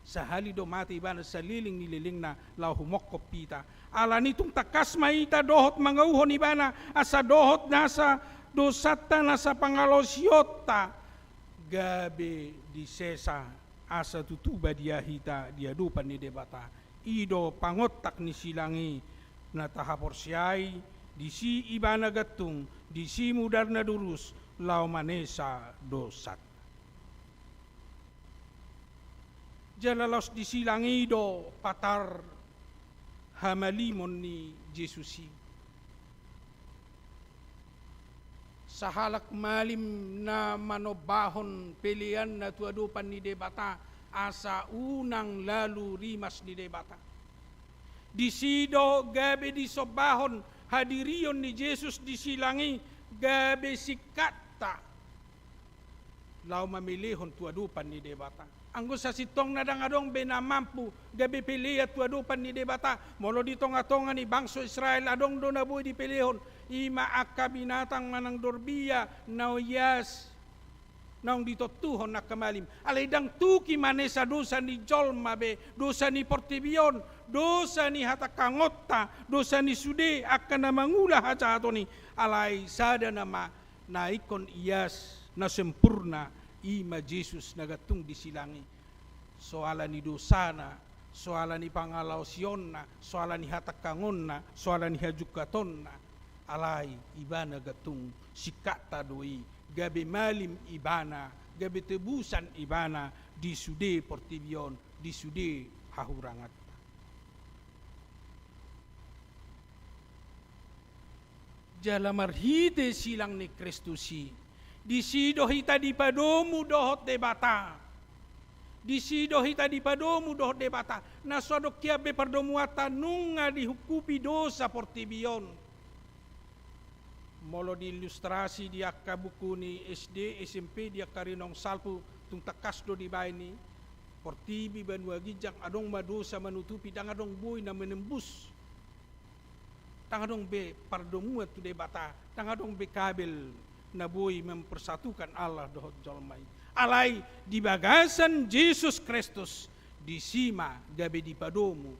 sahali do mate ibana saleleng ni lelengna laho mangkopkop hita. Alani tung tangkas ma hita dohot mangauhon ibana, asa dohot nasa dosanta, nasa pangalaosionta gabe disesa, asa tutu badia hita di adopan ni Debata. I do pangontak ni silang i na tahaporseai, disi ibana gantung, disi mudar na durus, laho manesa dosanta. Jala laos disilang i do patar hamalimon ni Jesus i. Sahalak malim na manombahon peleanna tu adopan ni Debata, asa unang lalu rimas ni Debata. Disi do gabe disombahon hadirion ni Jesus disilang i, gabe singkatta laho mamelehon tu adopan ni Debata. Anggo sasintongna ndang adong be na mampu gabe pelean tu adopan ni Debata, molo di tongatonga ni bangso Israel adong do na boi dipelehon, i ma angka binatang manang dorbia na ias, naung ditontuhon angka malim. Alai ndang tuki manesa dosa ni jolma be, dosa ni portibi on, dosa ni hatangkangonta, dosa ni sude angka na mangula hajahaton i, alai sada nama na ingkon ias, na sempurna, i ma Jesus na gantung disilang i. So ala ni dosana, so ala ni pangalaosionna, so ala ni hatangkangonna, so ala ni hajungkatonna, alai ibana gantung singkatta do i, gabe malim ibana, gabe tebusan ibana di sude portibi on, di sude hahuranganta. Jala marhite silang ni Kristus i, disi do hita dipadomu dohot Debata. Disi do hita dipadomu dohot Debata. Na so adong hian be pardomuanta, nunga dihungkupi dosa portibi on. Molo diilustrasi di angka buku ni S D, S M P, di angka ari naung salpu, tung tangkas do dibaen i, portibi, banua ginjang, adong ma dosa manutupi, ndang adong boi na menembus. Ndang adong be pardomuan tu Debata, ndang adong be kabel na boi mempersatukan Allah dohot jolma i. Alai di bagasan Jesus Kristus, disi ma gabe dipadomu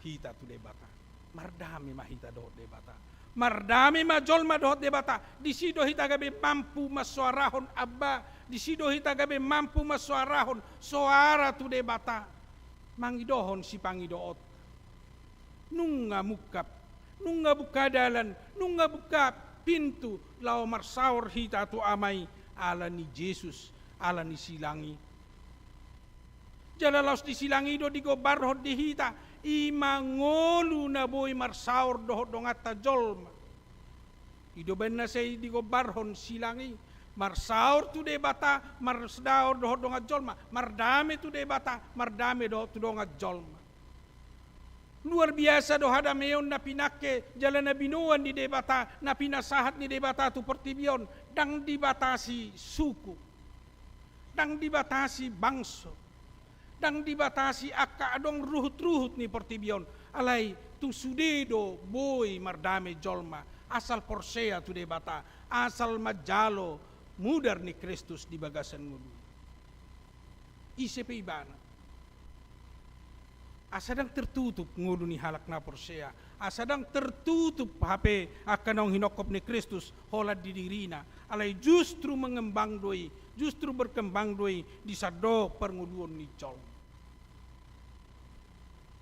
hita tu Debata. Mardame ma hita dohot Debata. Mardame ma jolma dohot Debata. Disi do hita gabe mampu mansoarahon Amba, disi do hita gabe mampu mansoarahon soara tu Debata. Mangidohon sipangidoonta. Nunga mungkap, nunga buka dalan, nunga buka pintu laho marsaor hita tu Ama i, ala ni Jesus, ala ni silang i. Jala laos disilang i do digombarhon di hita, i ma ngolu na boi marsaor dohot donganta jolma. I do baen na sai digombarhon silang i, marsaor tu Debata, marsaor dohot dongan jolma, mardame tu Debata, mardame dohot tu dongan jolma. Luar biasa do hadameon na pinangke jala na binoan ni Debata, na pinasahat ni Debata tu portibi on, ndang dibatasi suku, ndang dibatasi bangso, ndang dibatasi angka adong ruhutruhut ni portibi on, alai tu sude do boi mardame jolma, asal porsea tu Debata, asal manjalo mudar ni Kristus di bagasan ngoluna. Ise pe ibana. Asa ndang tertutup ngolu ni halak na porsea, asa ndang tertutup hape angka naung hinongkop ni Kristus holan di dirina, alai justru mengembang do i, justru berkembang do i di sandok parngoluon ni jolma.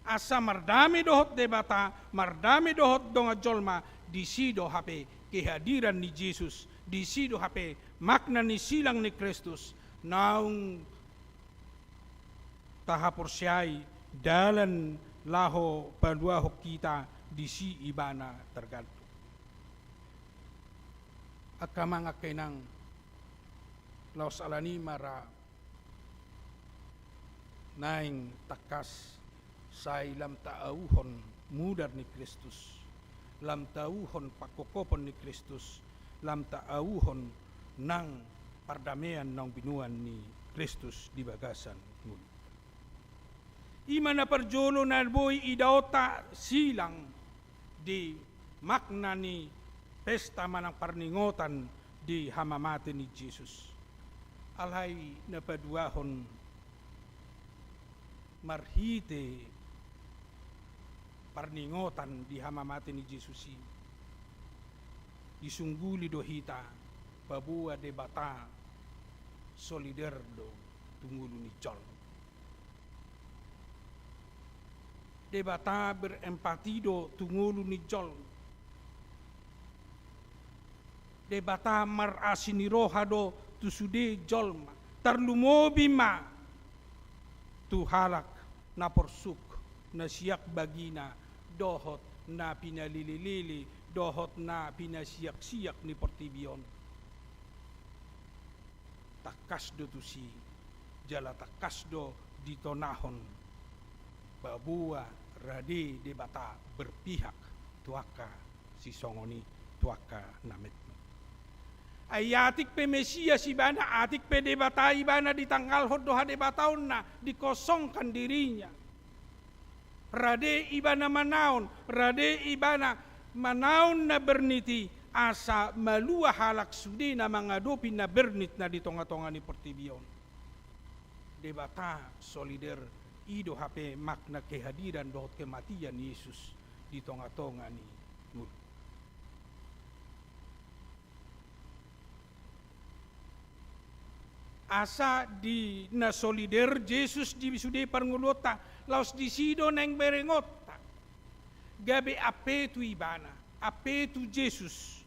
Asa mardame dohot Debata, mardame dohot dongan jolma, disi do hape kehadiran ni Jesus, disi do hape makna ni silang ni Kristus, naung tahaporseai dalan laho paluahon hita, disi ibana tergantung. Angka amang, angka inang, laos alani i ma ra naeng tangkas sai lam taauhon mudar ni Kristus, lam taauhon pangkophopon ni Kristus, lam taauhon nang pardamean naung binoan ni Kristus di bagasan ngolu. I ma na parjolo na boi idaonta silang di makna ni pesta manang parningotan di hamamate ni Jesus. Alai na paduahon, marhite parningotan di hamamate ni Jesus i, disungguli do hita paboa Debata solider do tu ngolu ni jolma. Debata berempati do tu ngolu ni jolma. Debata marasi ni roha do tu sude jolma, tarlumobi ma tu halak na porsuk, na siak bagina, dohot na pinalelelele, dohot na pinasiaksiak ni portibi on. Tangkas do tusi, jala tangkas do ditonahon, paboa rade Debata berpihak tu angka sisongon i, tu angka na metmet. Ai atik pe Mesias ibana, atik pe Debata ibana, ditanggalhon do hadebataonna, dikosongkan dirinya. Rade ibana manaon, rade ibana manaon na bernit i, asa malua halak sude na mangadopi na bernit na di tongatonga ni portibi on. Debata solider, i do hape makna kehadiran dohot kematian Yesus di tongatonga ni ngolu. Asa di na solider Jesus di sude parngoluonta, laos disi do naeng berengonta. Gabe ampe tu ibana, ampe tu Jesus,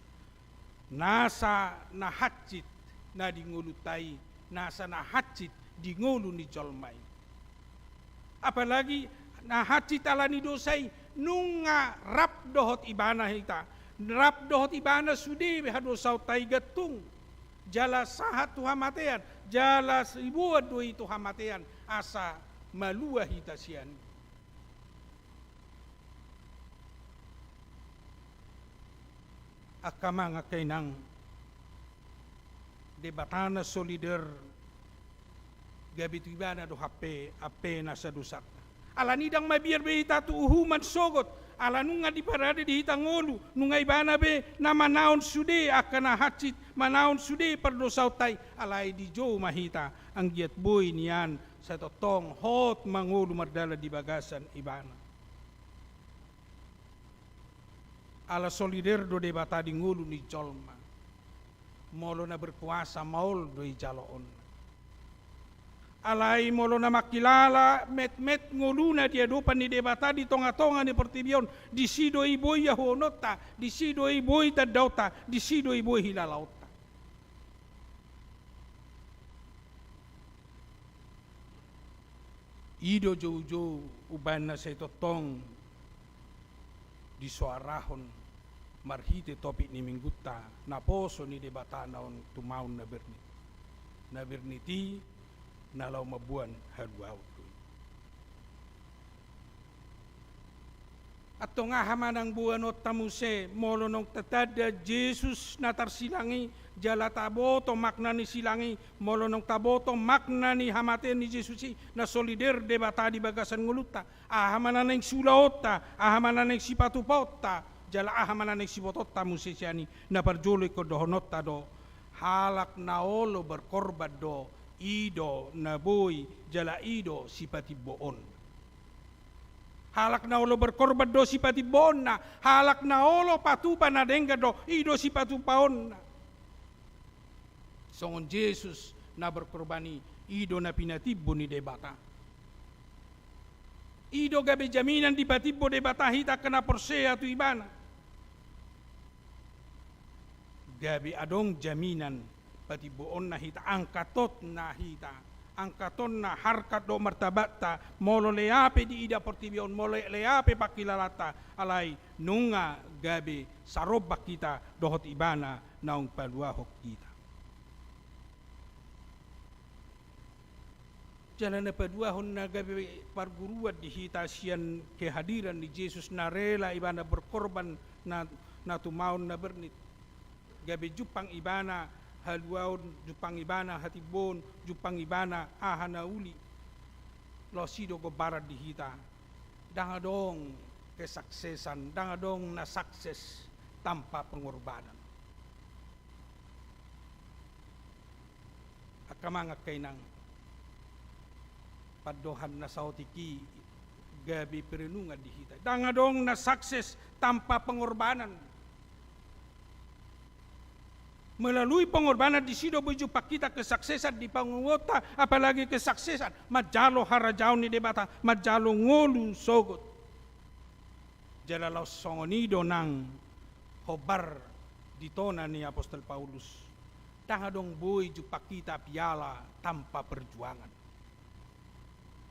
nasa na hansit na di ngolunta i, nasa na hansit di ngolu ni jolma i. Apalagi na hansit alani dosa i, nunga rap dohot ibana hita, rap dohot ibana sude hadosaonta i gantung, jala sahat tu hamatean, jala iboan do i tu hamatean, asa malua hita sian i. Angka amang, angka inang, Debata na solider, gabe tu ibana do hape ampe nasa dosanta. Alani i ndang mabiar be hita tu uhuman sogot, ala nunga diparade di hita ngolu, nunga ibana be na manaon sude angka na hansit, manaon sude pardosaonta i, alai dijou ma hita, anggiat boi nian sai tongtong hot ma ngolu mardalan di bagasan ibana. Ala solider do Debata di ngolu ni jolma. Molo na berkuasa, maol do i jaloonna. Alai molo na mangkilala metmet ngoluna di adopan ni Debata di tongatonga ni portibi on, disi do i boi ahuononta, disi do i boi tandaonta, disi do i boi hilalaonta. I do joujou umbahen na sai tongtong disoarahon marhite topik ni minggunta, naposo ni Debata na on tumaon na bernit. Na bernit i na laho mamboan haluaon do i. Antong aha ma nang boanonta muse, molo naung tatanda Jesus na tarsilang i, jala taboto makna ni silang i, molo naung taboto makna ni hamatean ni Jesus i, na solider Debata di bagasan ngolunta, aha ma na naeng siulaonta, aha ma na naeng sipatupaonta, jala aha ma na naeng sibotonta muse sian i? Na parjolo ingkon dohononta do, halak na olo berkorban do I do na boi jala i do sipatimboonna. Halak na olo berkorban do sipatimboonna, halak na olo patupa na denggan do, i do sipatupaonna. Songon Jesus na berkorban i, i do na pinatimbo ni Debata. I do gabe jaminan dipatimbo Debata hita angka na porsea tu Ibana. Gabe adong jaminan patimboonna hita, angkatonna hita, angkatonna harkat dohot martabatta, molo lea pe diida portibi on, molo lea pe pangkilalanta, alai nunga gabe sarombak hita dohot Ibana naung paluahon hita. Jala na paduahon na gabe parguruan di hita sian kehadiran ni Jesus na rela Ibana berkorban na, na tumaon na bernit. Gabe jumpang Ibana haluaon, jumpang Ibana hatimboon, jumpang Ibana aha na uli. Laos i do gombaran di hita. Ndang adong kesuksesan, ndang adong na sukses tanpa pengorbanan. Angka amang, angka inang, pandohan na saotik i gabe perenungan di hita. Ndang adong na sukses tanpa pengorbanan. Melalui pengorbanan disi do boi jumpang hita kesuksesan di pangoluonta, apalagi kesuksesan manjalo harajaon ni Debata, manjalo ngolu sogot. Jala laos songon i do nang hombar di tona ni apostel Paulus. Ndang adong boi jumpang hita piala tanpa perjuangan.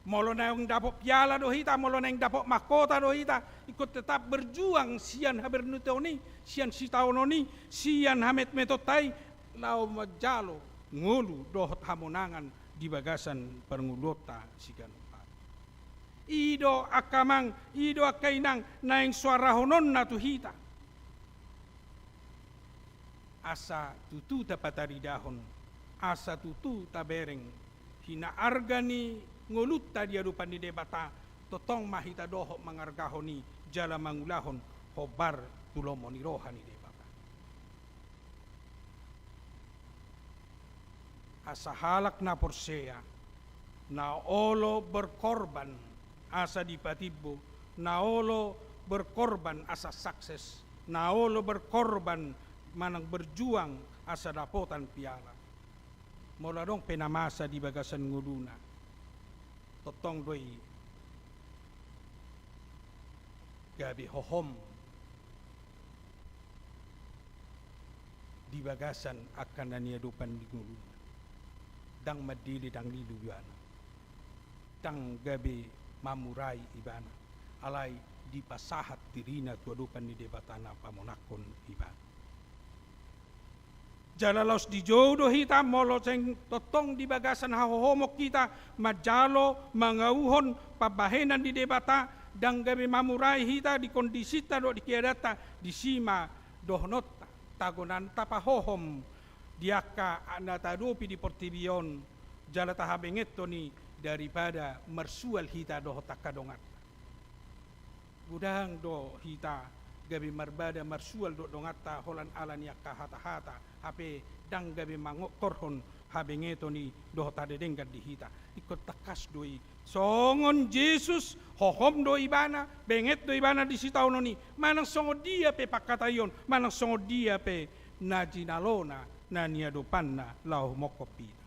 Molo naeng dapot piala do hita, molo naeng dapot mahkota do hita, ingkon tetap berjuang sian haberniton i, sian sitaonon i, sian hametmetonta i, laho manjalo ngolu dohot hamonangan di bagasan parngoluonta siganup ari. I do angka amang, i do angka inang, naeng suarahononna tu hita. Asa tutu tapataridahon, asa tutu tabereng hinaarga ni ngolunta di adopan ni Debata, tongtong ma hita dohot mangargahon i jala mangulahon hombar tu lomo ni roha ni Debata. Asa halak na porsea, na olo berkorban asa dipatimbo, na olo berkorban asa sukses, na olo berkorban manang berjuang asa dapotan piala. Molo adong pe na masa di bagasan ngoluna, tongtong do i gabe hohom di bagasan angka na niadopan ni ngoluna. Ndang mandele, ndang lilu ibana. Ndang gabe mamurai ibana. Alai dipasahat dirina tu adopan ni Debata na pamonangkon ibana. Jala laos dijou do hita, molo seng tongtong di bagasan hahohomon hita manjalo mangauhon pambahenan ni Debata, ndang gabe mamurai hita di kondisinta dohot di keadaanta, disi ma dohononta, tagonan tapahohom di angka na taadopi di portibi on, jala tahabengethon i daripada marsual hita dohot angka donganta. Godang do hita gabe marbada marsual dohot donganta holan ala ni angka hatahata, hape ndang gabe mangokorhon habengeton i dohot hadedenggan di hita. Ingkon tangkas do i. Songon Jesus, hohom do ibana, benget do ibana di sitaonon i, manang songon dia pe pangkataion, manang songon dia pe na jinalona, na niadopanna laho mongkop hita.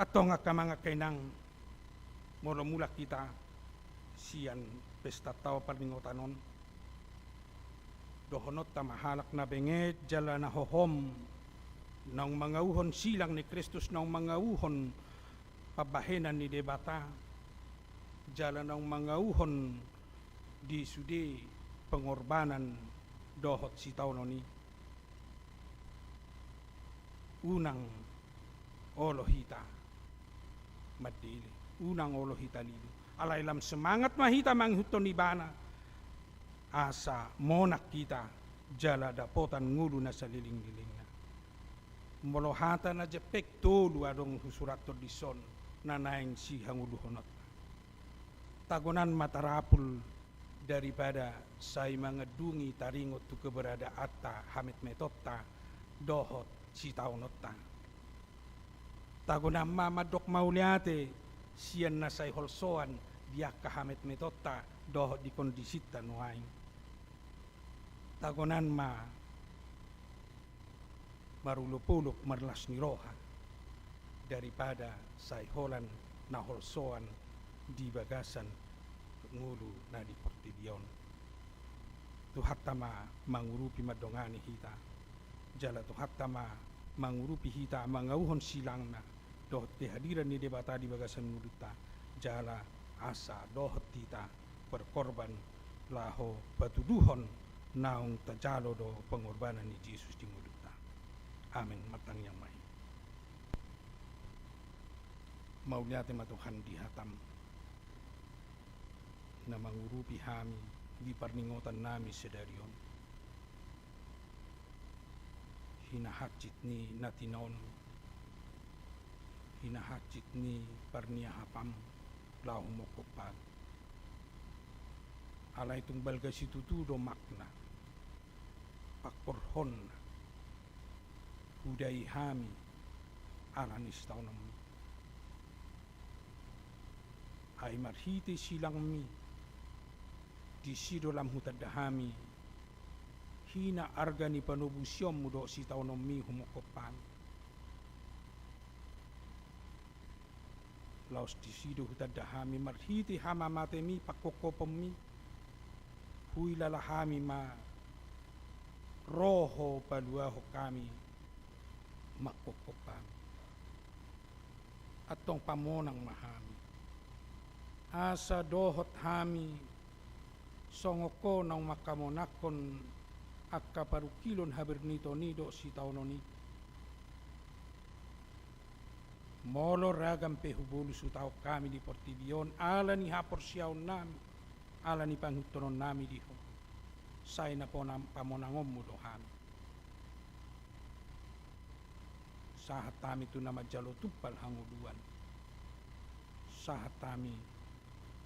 Antong angka amang, angka inang, molo mulak hita sian pesta taon parningotan on, dohononta ma halak na benget jala na hohom, naung mangauhon silang ni Kristus, naung mangauhon pambahenan ni Debata, jala naung mangauhon di sude pengorbanan dohot sitaonon i. Unang olo hita mandele, unang olo hita lilu. Alai lam semangat ma hita mangihuthon ibana, asa monang hita jala dapotan ngolu na salelenglelengna. Molo hata na jempek, tolu adong husurathon dison na naeng sihangoluhononta. Tagonan ma tarapul daripada sai mangandungi taringot tu keberadaanta, hametmetonta, dohot sitaononta. Tagonan ma mandok mauliate sian na sai holsoan di angka hametmetonta dohot di kondisinta nuaeng. Tagonan ma marolopolop marlas ni roha daripada sai holan na holsoan di bagasan ngolu na di portibi on. Tuhanta ma mangurupi mandongani hita, jala Tuhanta ma mangurupi hita mangauhon silangna dohot kehadiran ni Debata di bagasan ngolunta, jala asa dohot hita berkorban laho patuduhon naung tajalo do pengorbanan ni Jesus di ngolunta. Amen. Martangiang ma hita. Mauliate ma Tuhan di hatam na mangurupi hami di parningotan nami sadari on. Hinahansit ni na tinaon, hinahansit ni parniahapam laho humongkop hami. Alai tung balga situtu do makna pangkorhonna hudai hami ala ni sitaononmi. Ai marhite silangmi disi do lam hutanda hami hina arga ni panobusionmu dohot sitaononmi humongkop hami. Laos disi do hutanda hami marhite hamamatemi pangkopkoponmi, huilala hami ma ro ho paluahon hami mangkopkop hami. Antong pamonang ma hami asa dohot hami songon ho naung mangkamonangkon angka parungkilon haberniton i dohot sitaonon i. Molo ragam pe hubolus hutaon hami di portibi on ala ni haporseaonnami, ala ni pangihuthononnami di ho, sai na pona-, pamonangonmu do hami. Sahat hami tu na manjalo tumpal hangoluan. Sahat hami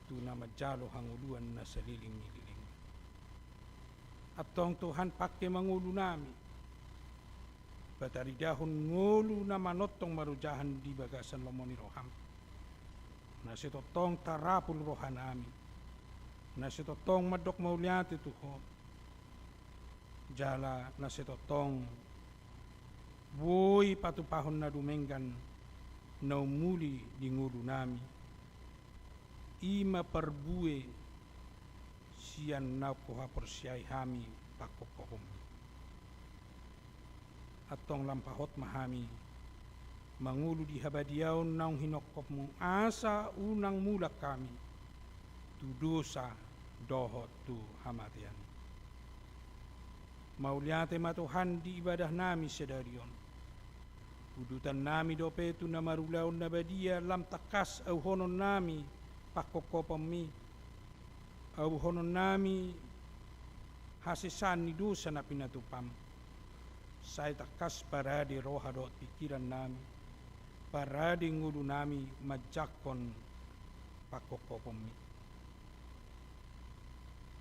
tu na manjalo hangoluan na saleleng ni lelengna. Antong Tuhan, pangke ma ngolunami, pataridahon ngolu na manongtong marojahan di bagasan lomo ni roham. Na sai tongtong tarapul rohanami, na sai tongtong mandok mauliate tu ho, jala na sai tongtong boi patupahon na dumenggan na umuli di ngolunami, i ma parbue sian naung huhaporseai hami pangkopkoponmi. Antong lam pahot ma hami mangolu di habadiaon naung hinongkopmu, asa unang mulak hami tu dosa dohot tu hamatean. Mauliate ma Tuhan di ibadahnami sadari on. Udutannami dope tu na marulaon na badia lam tangkas auhononnami pangkopkoponmi, auhononnami hasesaan ni dosa na pinatupam. Sai tangkas parade roha dohot pingkirannami, parade ngolunami manjangkon pangkopkoponmi.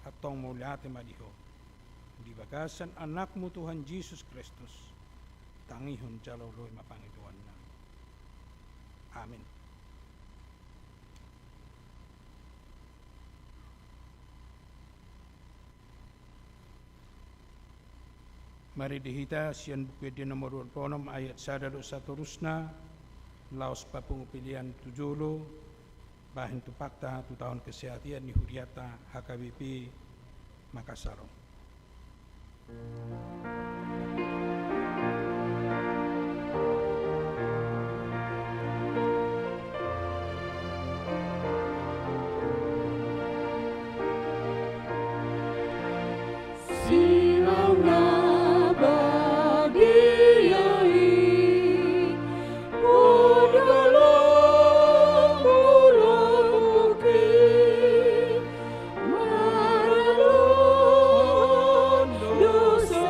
Antong mauliate ma di ho, di bagasan Anakmu Tuhan Jesus Kristus, tangihon jala oloi ma pangidoannami. Amin. Marende hita sian Buku Ende nomor dua pulu onom ayat sada dohot satorusna, laos papungu pelean tu jolo, bahen tumpakta tu taon kesehatan ni hurianta H K B P Makassar. Sinang na badia i, undalon mulamuki, maralon dosa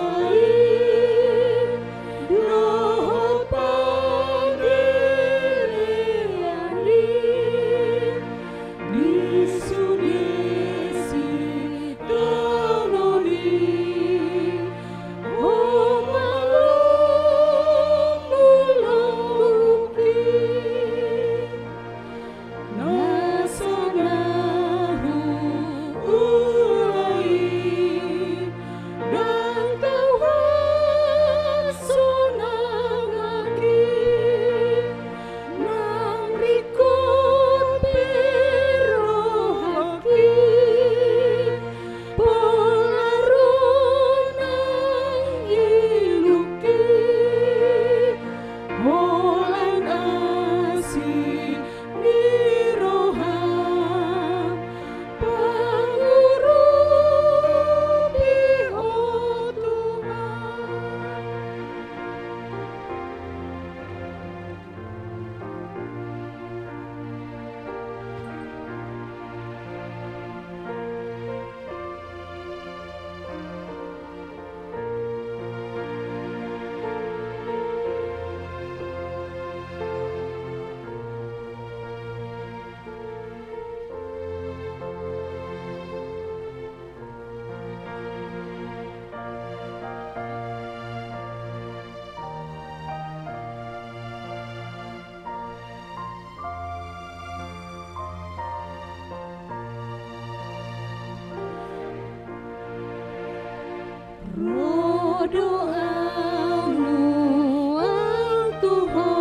do au nuaeng tu Ho,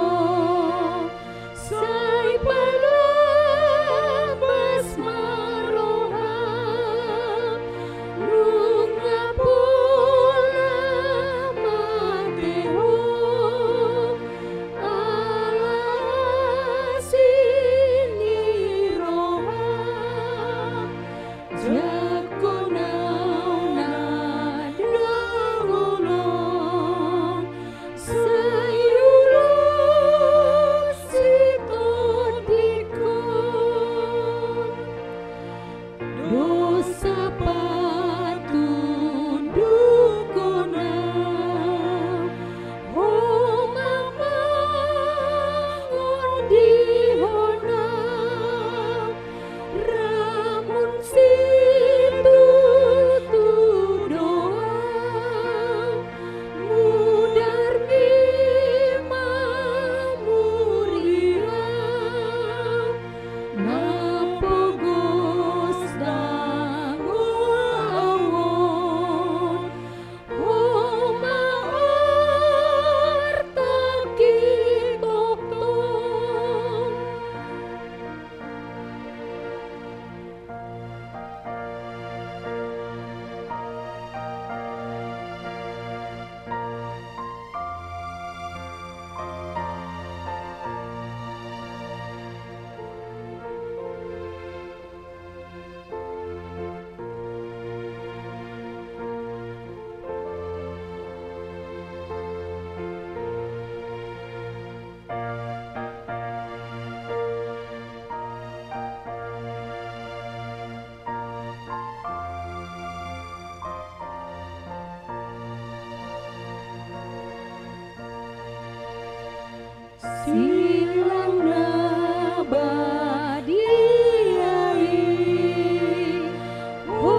sai palambas ma roham, nunga pola mate Ho, ala asi ni roham. Jangkon au na dang holong, sai ulos sitondingkon. Dosa patundukkon au, Ho ma mangondihon au, ramun situtu do au, mudarmi ma muriham, na pogos dang au on, Ho ma artangki tongtong. Silang na badia i, Ho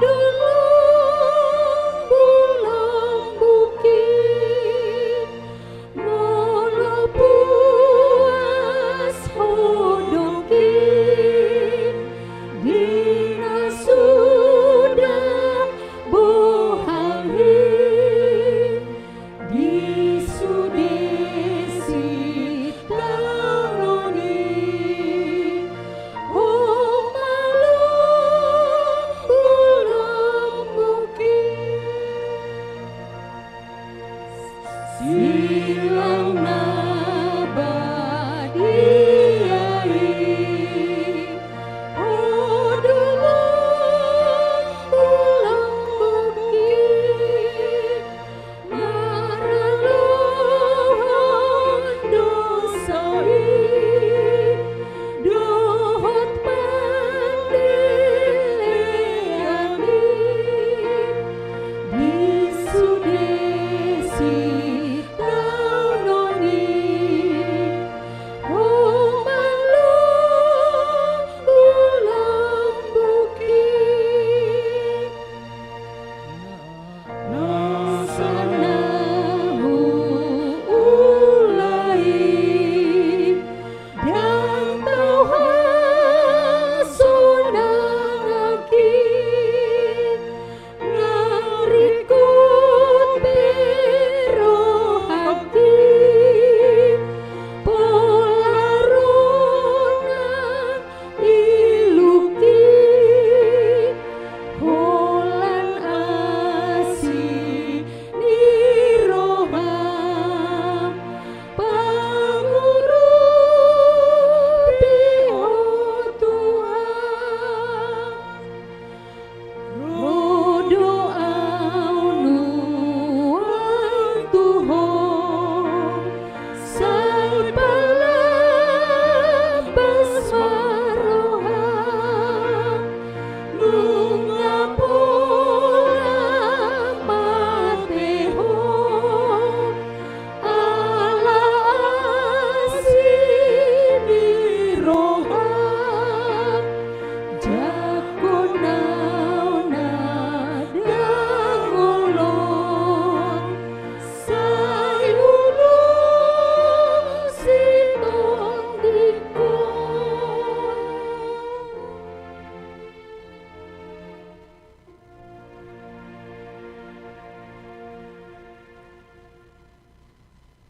do lombulombuki, molo puas Ho dongki di na suda bohal i, di sude sitaonon i, Ho ma lombulombuki. Silang na badia i, Ho do lombulombuki, maralohon dosa i dohot pangkilelean i, di sude sitaonon i,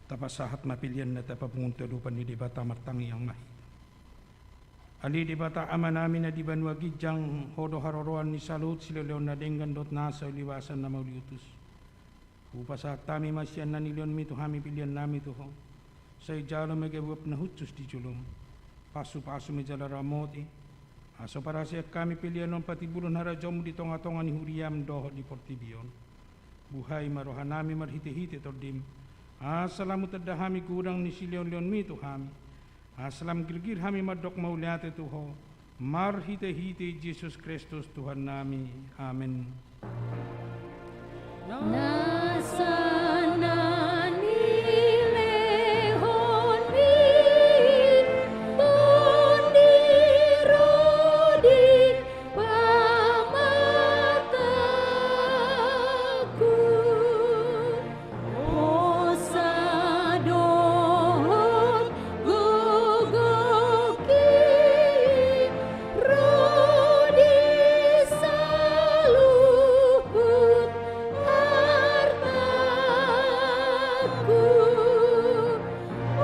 Tapasahat ma pelean na tapapungu tu adopan ni Debata. Martangiang ma hita. Ale Debata Amanami na di banua ginjang, Ho do haroroan ni saluhut silehonlehon na denggan dohot nasa uliwasan na mauliutus. Hupasahat hami ma sian na nilehonMi tu hami peleannami tu Ho. Sai jalo ma gabe uap na hushus di joloM. Pasupasu ma jala ramoti, asa huparaseai hami pelean on patimbulhon harajaonMu di tongatonga ni huriaM dohot di portibi on. Buhai ma rohanami marhitehite TondiM, asa lam hutanda hami godang ni silehonlehonMi tu hami, asa lam girgir hami mandok mauliate tu Ho, marhitehite Jesus Kristus Tuhannami. Amen. Nasa na nilehonMi Tondi ro di pamatangku, hosa dohot gogongki ro di saluhut artangku,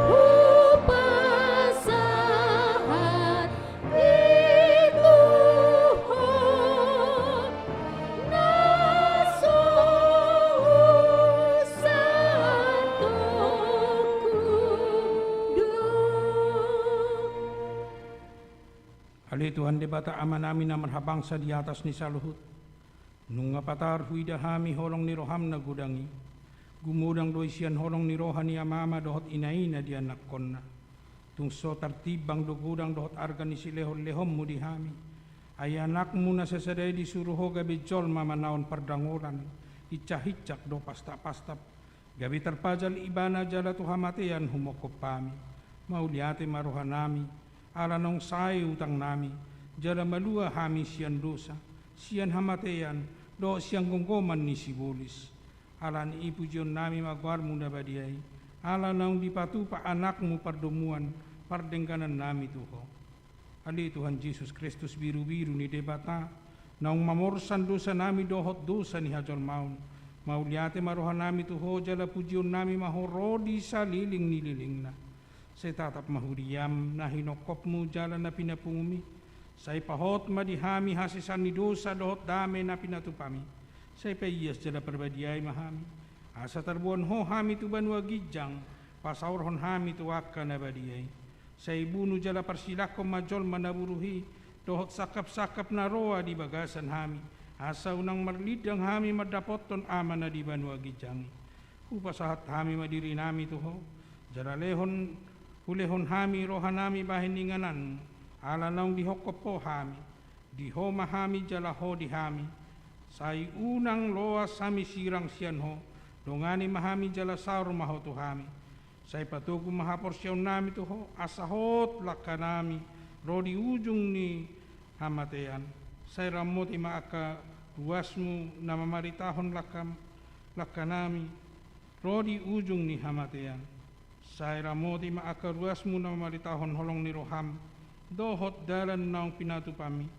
hupasahat i tu Ho, na so husandokku do. Ale Tuhan Debata Amanami na marhabangsa di atas ni saluhut, nunga patar huida hami holong ni rohaM na godang i. Gumodang do i sian holong ni roha ni amama dohot inaina di anakkonna. Tung so tartimbang do godang dohot arga ni silehonlehonMu di hami. Ai AnakMu na sasada i disuru Ho gabe jolma manaon pardangolan, hinsahingsak dohot pastapastap, gabe tarpajal Ibana jala tu hamatean humongkop hami. Mauliate ma rohanami, ala naung sae utangnami, jala malua hami sian dosa, sian hamatean, dohot sian gomgoman ni sibolis. Ala ni i pujionnami ma goarMu na badia i, ala naung dipatupa AnakMu pardomuan pardengganannami tu Ho. Ale Tuhan Jesus Kristus, birubiru ni Debata, naung mamorsan dosanami dohot dosa ni hajolmaon, mauliate ma rohanami tu Ho jala pujionnami ma Ho ro di salelenglelengna. Sai tatap ma huriaM na hinongkopMu jala na pinapungumMi. Sai pahot ma di hami hasesaan ni dosa dohot dame na pinatupaMi. Sai paias jala parbadiai ma hami, asa tarboan Ho hami tu banua ginjang, pasaorhon hami tu angka na badia i. Sai bunu jala parsilanghon ma jolma na buruk i, dohot sangkapsangkap na roa di bagasan hami, asa unang marlindang hami mandapothon Ama na di banua ginjang i. Hupasahat hami ma dirinami tu Ho, jala lehon, hulehon hami rohanami bahen ingananMu, ala naung dihongkop Ho hami. Di Ho ma hami jala Ho di hami. Sai unang loas hami sirang sian Ho, dongani ma hami jala saor ma Ho tu hami. Sai patogu ma haporseaonnami tu Ho, asa hot langkanami ro di ujung ni hamatean. Sai ramoti ma angka ruasMu na mamaritahon langka-, langkanami ro di ujung ni hamatean. Sai ramoti ma angka ruasMu na mamaritahon holong ni rohaM dohot dalan naung pinatupami.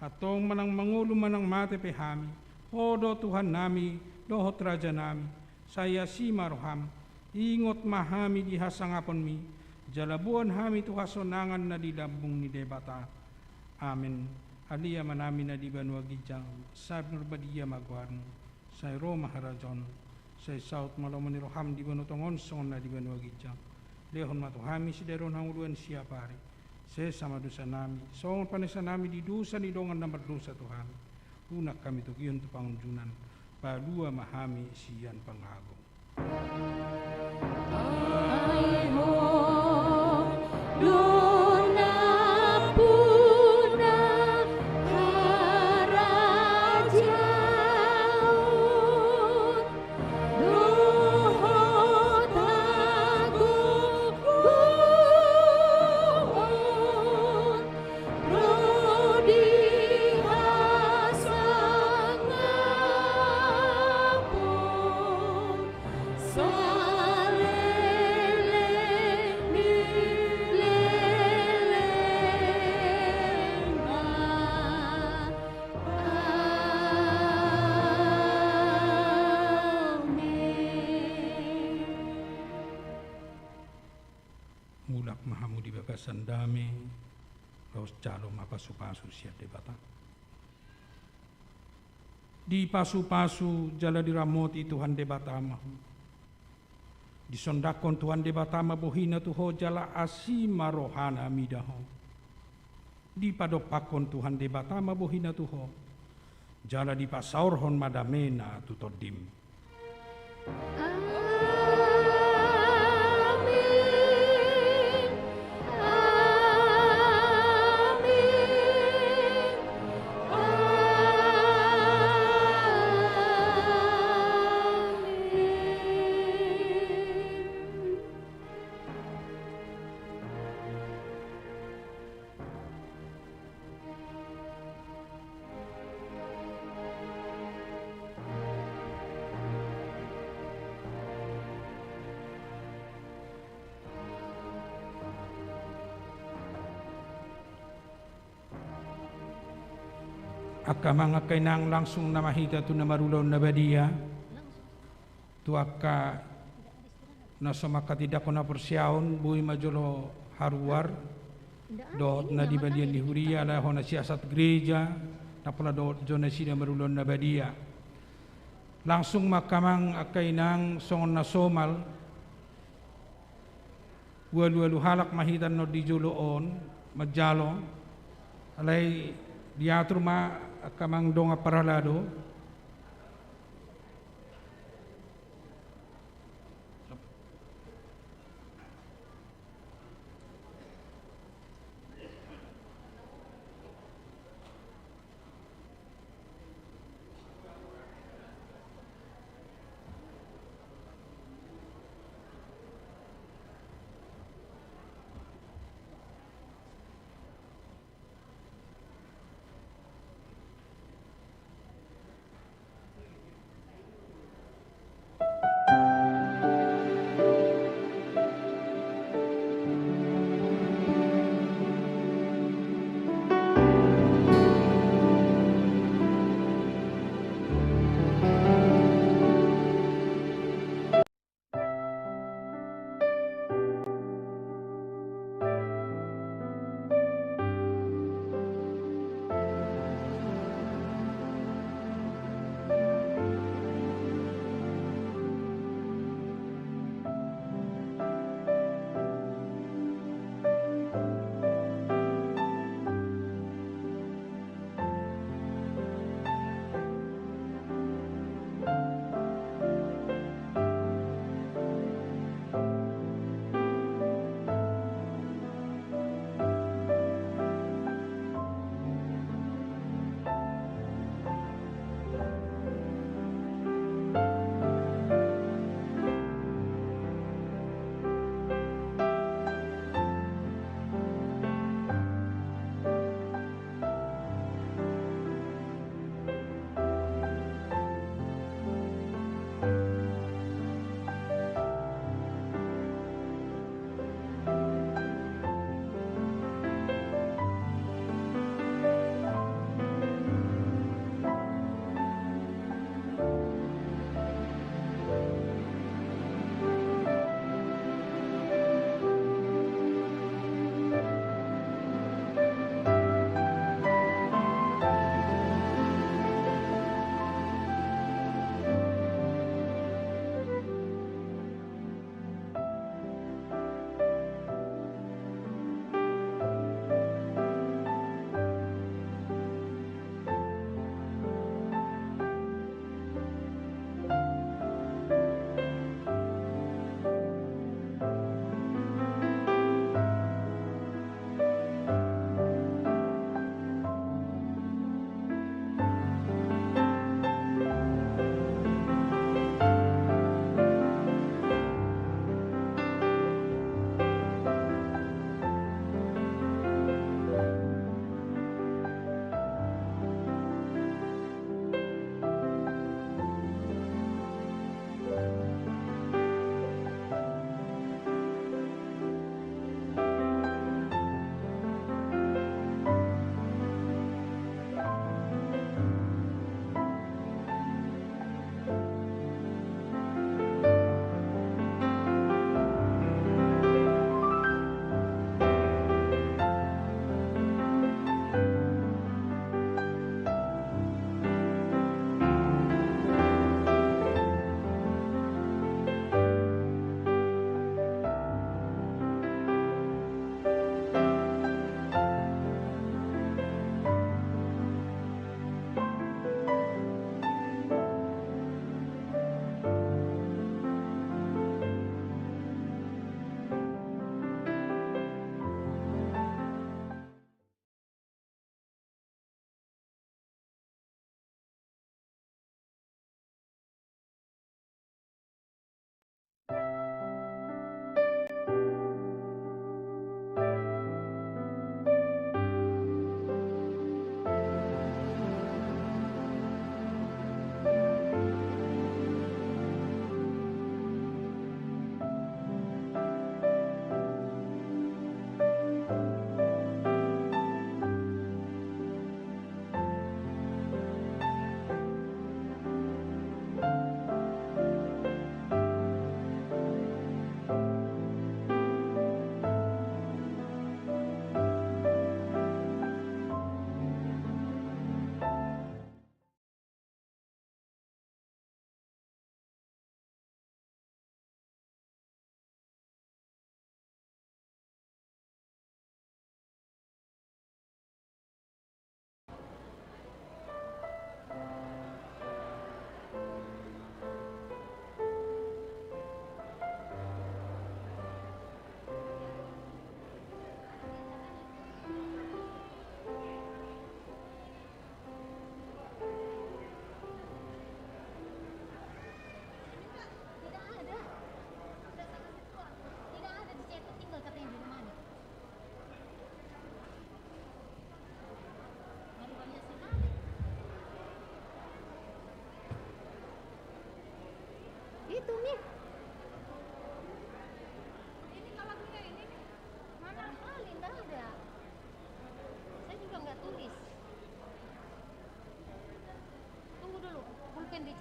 Antong manang mangolu manang mate pe hami, Ho do Tuhannami dohot Rajanami. Sai asi ma rohaM, ingot ma hami di hasangaponMi, jala boan hami tu hasonangan na di lambung ni Debata. Amen. Ale Amanami na di banua ginjang, sai pinarbadia ma goarMu. Sai ro ma harajaonMu. Sai saut ma lomo ni rohaM di banua tonga on songon na di banua ginjang. Lehon ma tu hami sadari on hangoluan siapari. Sesa ma dosanami songon panesanami di dosa ni dongan na mardosa tu hami. Unang hami togihon tu pangunjunan. Palua ma hami sian pangago. Ai Ho do nampuna harajaon dohot hagogoon ro di hasangapon saleleng ni lelengna. Amen. Lam ma hamu di bagasan dame, laos jalo ma pasupasu sian Debata. Dipasupasu jala diramoti Tuhan Debata ma ho. Disondangkon Tuhan Debata ma bohina tu ho jala asi ma rohana mida ho. Dipadompakkon Tuhan Debata ma bohina tu ho, jala dipasaorhon ma damena tu tondim. Amin. Amin. Amin. Angka amang, angka inang, langsung nama hita tu na marulaon na badia. Tu angka na so mangkatindangkon haporseaon, boi ma jolo haruar dohot na di balian ni huria, laho na siasat gereja, na pola dohot jo nasida marulaon na badia. Langsung ma angka amang, angka inang, songon na somal, ualu-ualu halak ma hita annon di jolo on manjalo. Alai diatur ma angka amang dongan parhalado.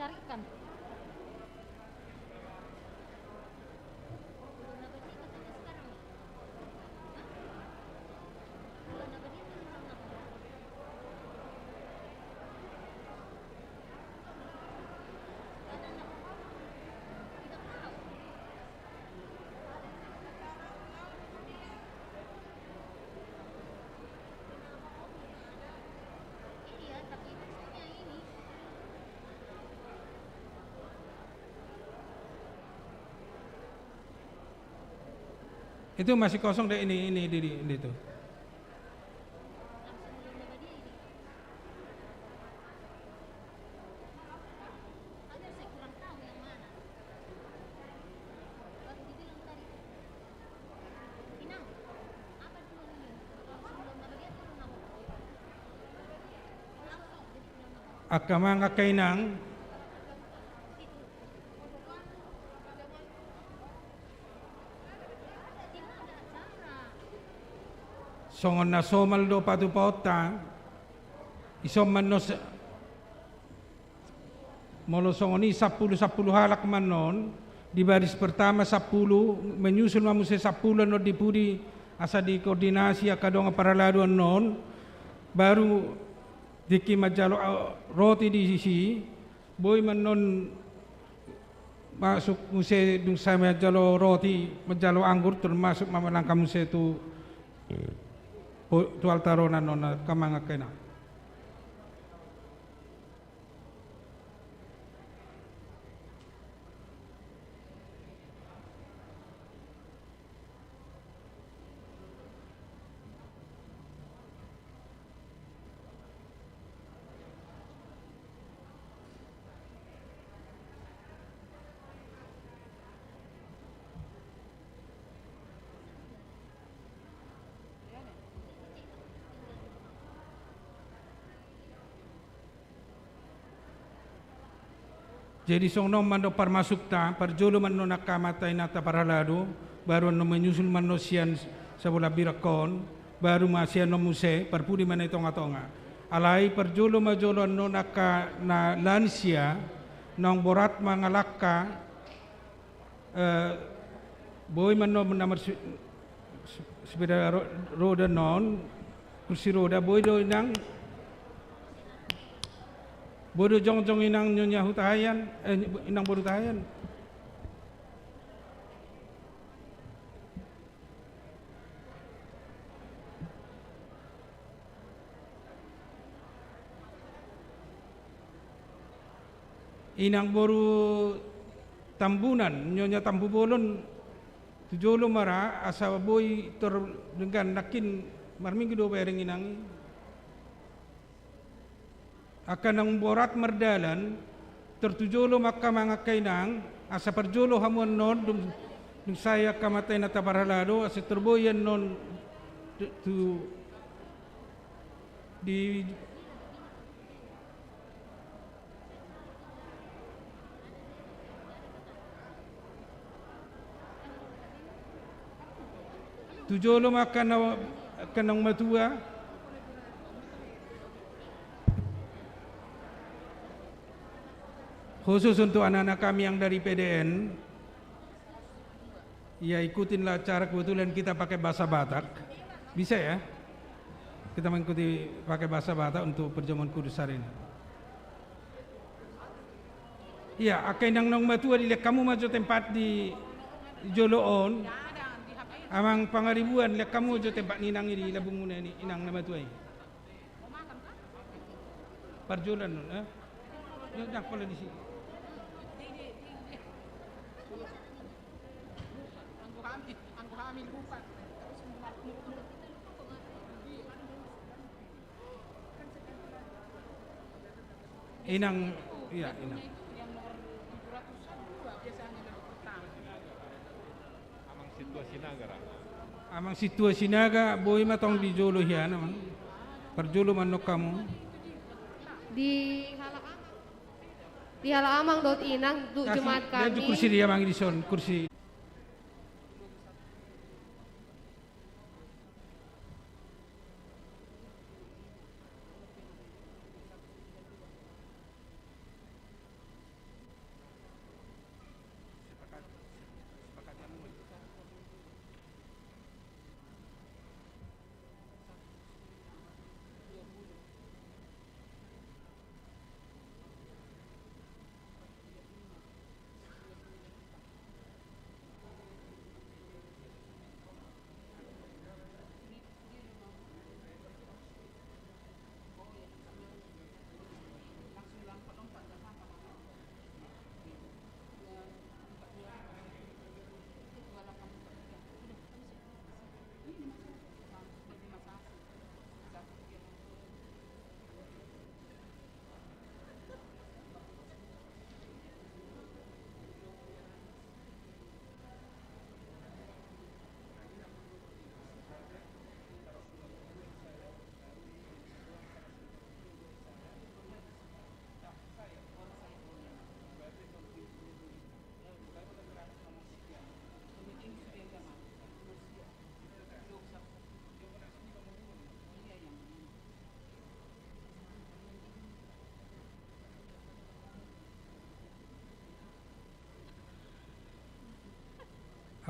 Carikan. Itu masih kosong deh, ini, ini, di, di, di itu. Angka amang, angka inang. Songon na somal do patupaonta, ison ma annon se-, molo songon i sampulu, sampulu halak ma annon, di baris pertama sampulu, menyusul ma muse sampulu annon di pudi, asa dikoordinasi angka dongan parhalado annon, baru tingki manjalo, eh, roti disi, boi ma annon masuk muse dung sae manjalo roti, manjalo anggur, termasuk ma manangka muse tu, tu altar on annon, angka amang, angka inang. Jadi songon on ma annon parmasukta, parjolo ma annon angka amanta inanta parhalado, baru annon menyusul ma annon sian sabola birangkon, baru ma sian on muse, parpudi ma na i tonga-tonga. Alai parjolo ma jolo annon angka na lansia, naung borat mangalangka, Eh, boi ma annon na marsi-, sepeda ro-, roda annon, kursi roda, boi do inang, boi do jongjong inang Nyonya Hutahaean, eh, inang boru Hutahaean. Inang boru Tambunan, Nyonya Tampubolon, tu jolo ma ra, asa boi tor denggan, nangkin marminggu do bereng inang i. Angka naung borat mardalan, tor tu jolo ma angka amang, angka inang, asa parjolo hamu annon, dung, dung sae angka amanta inanta parhalado, asa tor boi annon tu, tu, di, tu jolo ma angka na, angka naung matua. Khusus untuk anak-anak kami yang dari P D N. Ya, ikutinlah acara, kebetulan kita pakai bahasa Batak. Bisa ya? Kita mengikuti pakai bahasa Batak untuk perjamuan kudus hari ini. Iya, angka inang naung matua, dilehon hamu ma jo tempat di jolo on. Amang Pangaribuan, lehon hamu jo tempat ni inang i di lambungmuna i, inang na matua i. Parjolo annon, eh? Yo, ndang pola disi. Inang, iya, inang. Amang Sintua Sinaga ra. Amang Sintua Sinaga, boi ma tong di jolo hian, amang. Parjolo ma annon hamu. Di halak amang. Di halak amang dohot inang, tu jemaat kami. Kursi dia, amang, dison, kursi.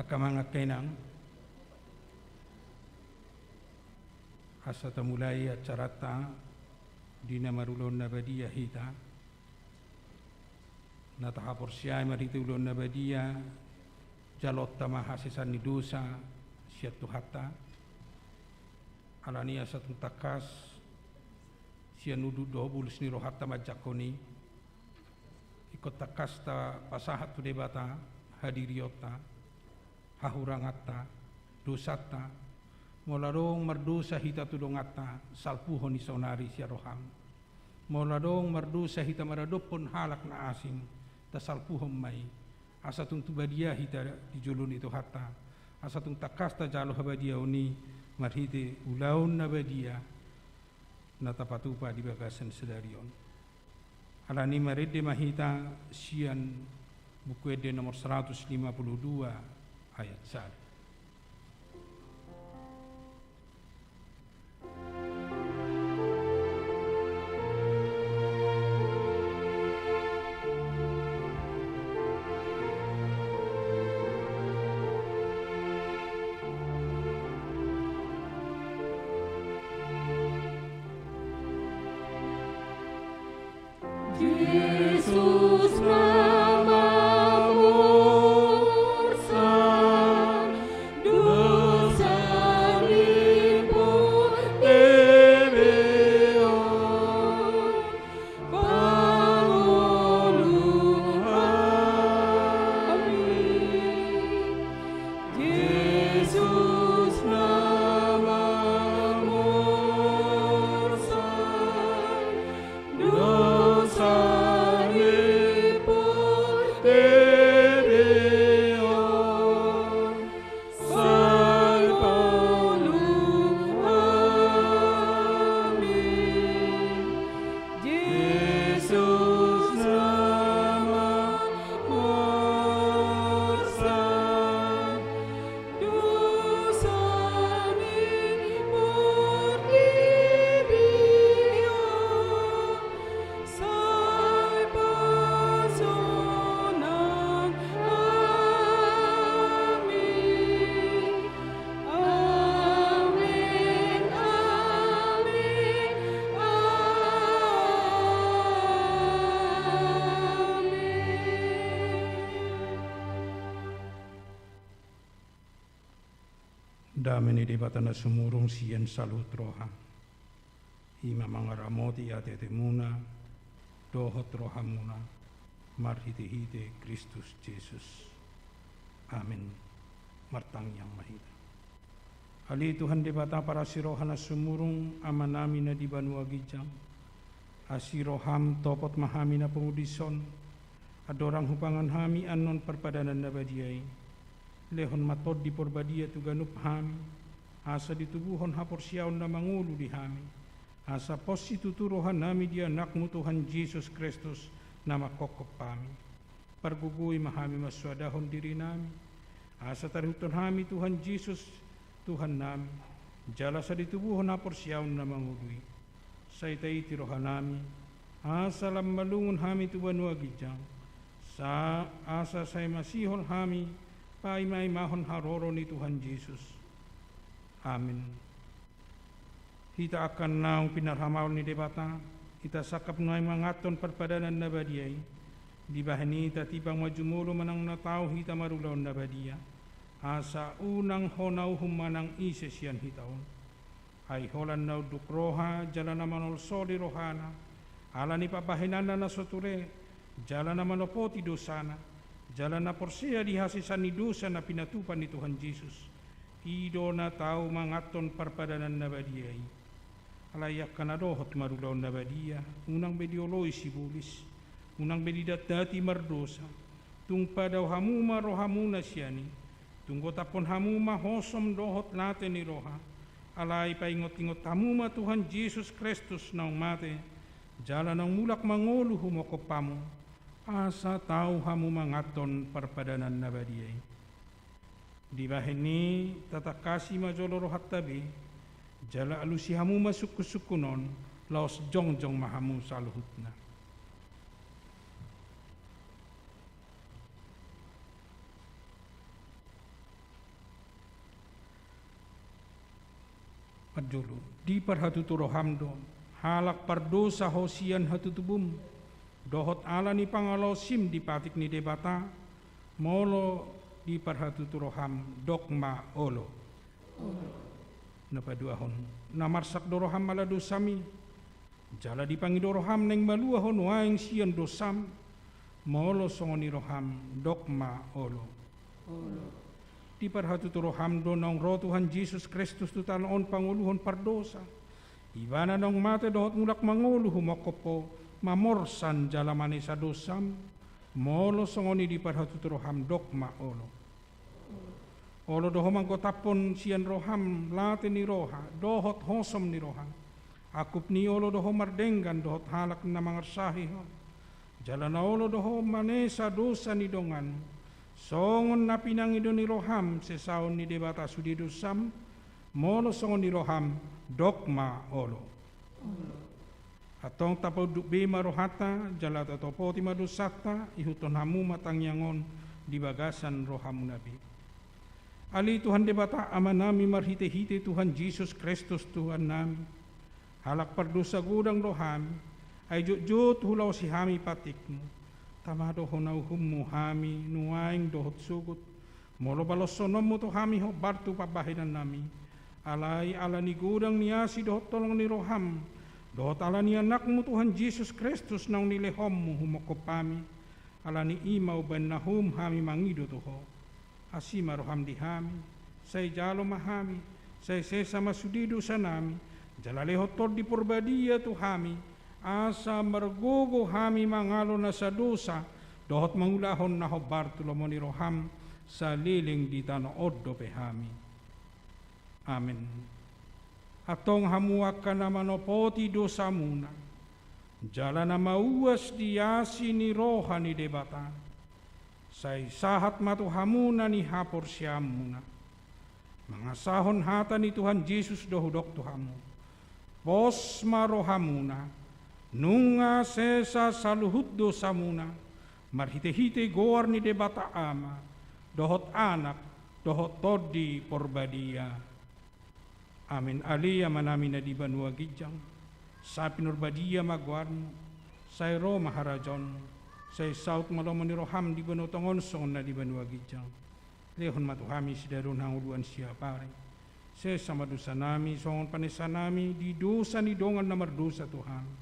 Angka amang, angka inang, asa tamulai acaranta di na marulaon na badia hita, na tahaporseai marhite ulaon na badia, jaloonta ma hasesaan ni dosa sian Tuhanta. Alani asa tung tangkas sian udut dohot bulus ni rohanta manjangkon i, ingkon tangkas tapasahat tu Debata hadirionta, hahuranganta, dosanta. Molo adong mardosa hita tu donganta, salpuhon i saonari sian roham. Molo adong mardosa hita maradophon halak na asing, tasalpuhon ma i, asa tung tu badia hita di jolo ni Tuhanta, asa tung tangkas tajalo habadiaon i marhite ulaon na badia na tapatupa di bagasan sadari on. Alani i marende ma hita sian Buku Ende nomor seratus lima puluh dua ayat sada. Jesus na mamorsan dosa ni portibi on, pangolu hami. Jesus na mamorsan dosa ni portibi on, sai pangolu hami. Jesus na mamorsan dosa ni portibi on, sai pasonang hami. Amen, amen, amen. Dame ni Debata na sumurung sian saluhut roha, i ma mangaramoti ateatemuna dohot rohamuna, marhitehite Kristus Jesus. Amen. Martangiang ma hita. Ale Tuhan Debata parasi roha na sumurung, Amanami na di banua ginjang, asi roham topot ma hami na pungu dison, andorang hupangan hami annon parpadanan na badia i. Lehon ma Tondi Porbadia tu ganup hami, asa ditubuhon haporseaon na mangolu di hami, asa pos situtu rohanami di Anakmu Tuhan Jesus Kristus na manghophop hami. Pargogoi ma hami mansoadahon dirinami, asa tarihuthon hami Tuhan Jesus, Tuhannami, jala asa ditubuhon haporseaon na mangolu i. Sai taiti rohanami, asa lam malungun hami tu banua ginjang, sa, asa sai masihol hami paimaimahon haroro ni Tuhan Jesus. Amen. Hita angka naung pinarhamaol ni Debata, hita sangkap nuaeng manganhon parpadanan na badia i. Dibahen i tatimbang ma jumolo manang na tau hita marulaon na badia, asa unang hona uhum manang ise sian hita on. Ai holan na unduk roha jala na manolsoli rohana, ala ni pambahenanna na so ture, jala na manopoti dosana, jala na porsea di hasesaan ni dosa na pinatupa ni Tuhan Jesus, i do na tau manganhon parpadanan na badia i. Alai angka na dohot marulaon na badia, unang be dioloi sibolis, unang be didatdati mardosa. Tung padao hamu ma rohamuna sian i, tung gotaphon hamu ma hosom dohot late ni roha. Alai paingotingot hamu ma Tuhan Jesus Kristus naung mate, jala naung mulak mangolu humongkop hamu, asa tau hamu manganhon parpadanan na badia i. Dibahen i tatangkasi ma jolo rohanta be, jala alusi hamu ma sungkunsungkun on, laos jongjong ma hamu saluhutna. Parjolo, diparhatutu roham do, halak pardosa ho sian hatutubum, dohot ala ni pangalaosim di patik ni Debata, molo diparhatutu roham, dok ma olo. Olo. Na paduahon, na marsak do roham ala dosami, jala dipangido roham naeng malua ho nuaeng sian dosam, molo songon i roham, dok ma olo. Olo. Diparhatutu roham do naung ro Tuhan Jesus Kristus tu tano on pangoluhon pardosa. Ibana naung mate dohot mulak mangolu humongkop ho, mamorsan jala manesa dosam, molo songon i diparhatutu roham, dok ma olo. Olo do ho manggotaphon sian roham late ni roha dohot hosom ni roha. Angkup ni i olo do ho mardenggan dohot halak na mangarsahi ho. Jala na olo do ho manesa dosa ni dongan, songon na pinangido ni roham sesaon ni Debata sude dosam, molo songon i roham, dok ma olo. Antong tapaunduk be ma rohanta, jala tatopoti ma dosanta, ihuthon hamu ma tangiang on di bagasan rohamuna be. Ale Tuhan Debata Amanami, marhitehite Tuhan Jesus Kristus Tuhannami, halak pardosa godang do hami, ai jotjot hulaosi hami patikmu. Tama do hona uhummu hami nuaeng dohot sogot, molo baloshononmu tu hami hombar tu pambahenannami. Alai ala ni godang ni asi dohot holong ni roham, dohot ala ni Anakmu Tuhan Jesus Kristus naung nilehonmu humongkop hami, ala ni i ma umbahen na hum hami mangido tu ho. Asi ma roham di hami, sai jalo ma hami, sai sesa ma sude dosanami, jala lehon Tondi Porbadia tu hami, asa margogo hami mangalo nasa dosa, dohot mangulahon na hombar tu lomo ni roham, saleleng di tano on dope hami. Amen. Antong hamu angka na manopoti dosamuna, jala na mauas di asi ni roha ni Debata, sai sahat ma tu hamu na nihaporseaonmuna. Mangasahon hata ni Tuhan Jesus do hudok tu hamu: Pos ma rohamuna, nunga sesa saluhut dosamuna, marhitehite goar ni Debata Ama, dohot Anak, dohot Tondi Porbadia. Amen. Ale Amanami na di banua ginjang, sai pinarbadia ma goarmu, sai ro ma harajaonmu, sai saut ma lomo ni roham di banua tonga on songon na di banua ginjang. Lehon ma tu hami sadari on hangoluan siapari. Sesa ma dosanami songon panesanami di dosa ni dongan na mardosa tu hami.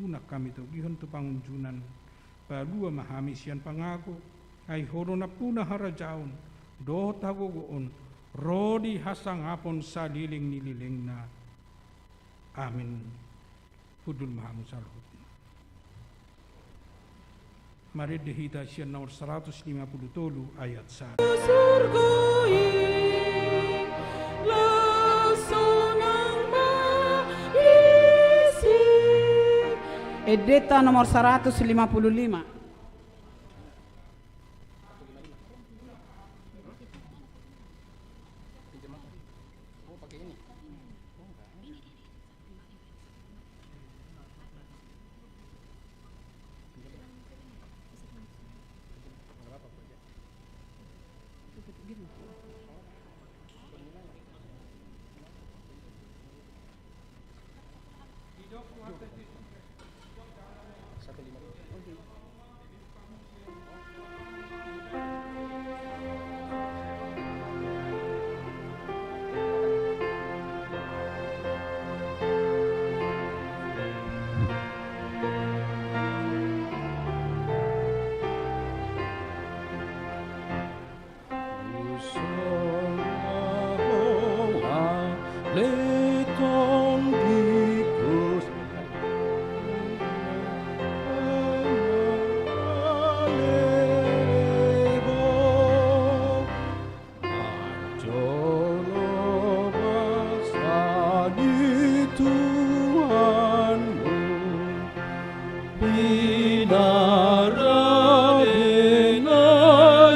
Unang hami togihon tu pangunjunan. Palua ma hami sian pangago. Ai Ho do nampuna harajaon dohot hagogoon ro di hasangapon saleleng ni lelengna. Amen. Hundul ma hamu saluhutna. Marende hita sian nomor saratus lima pulu tolu ayat sada. Surgo i, laos sonang ma isi. Endeta nomor saratus lima pulu lima. Pinarade na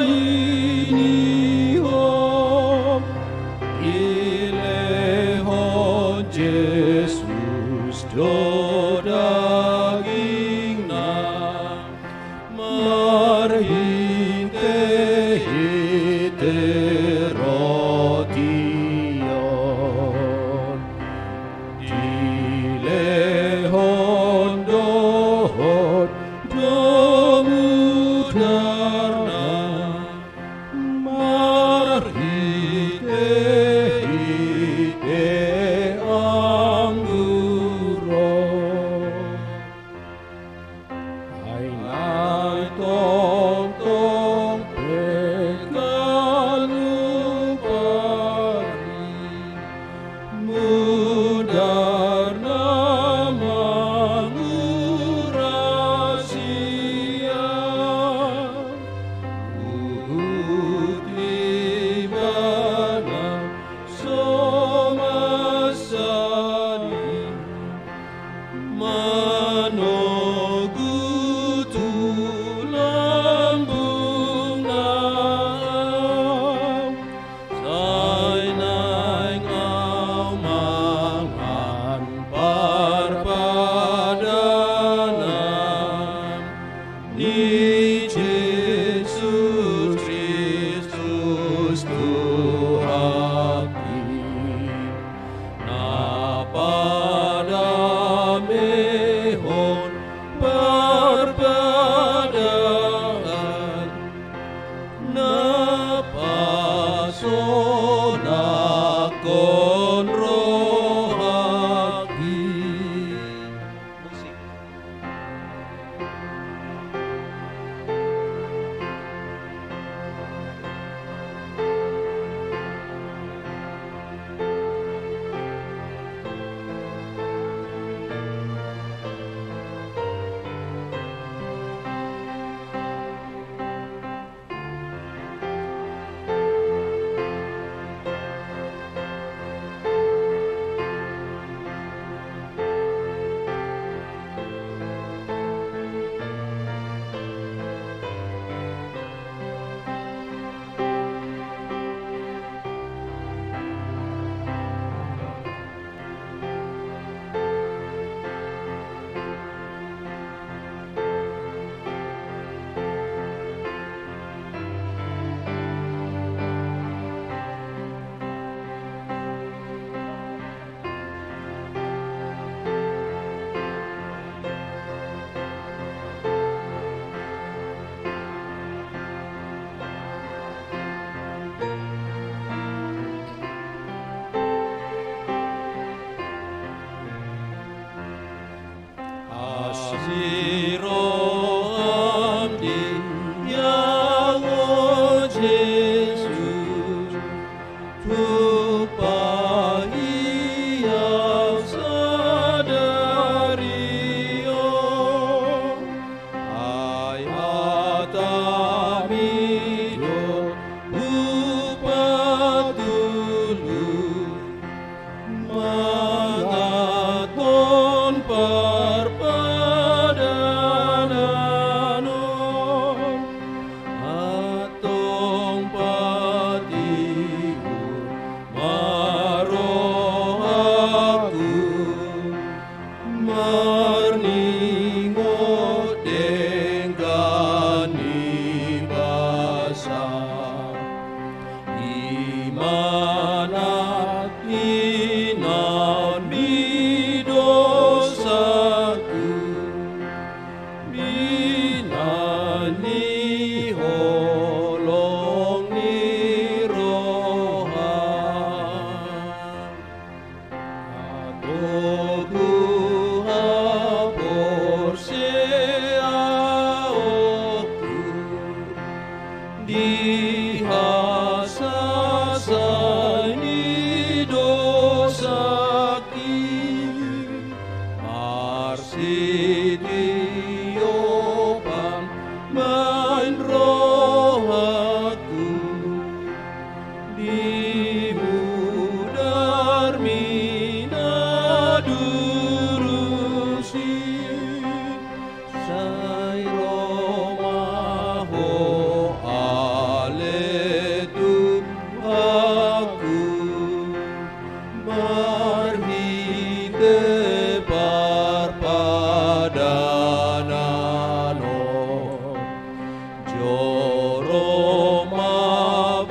i ni ho, dilehon Sonangkon rohangki. Asi roham di au, o Jesus, tumpahi au sadari on. Ai hatam i do hupatulus, manganhon parpadanan on. Antong patihur ma rohangku, marningot denggan ni basa. I ma na hinaon ni dosangku, binan ni holong ni roham. Antong huhaporseaonku di hasasai ni dosangki, marsitiopan baen rohangku. Di mudar mi na durus i, sai ro ma Ho ale Tuhanku, marhite parpadanan on. Joro ma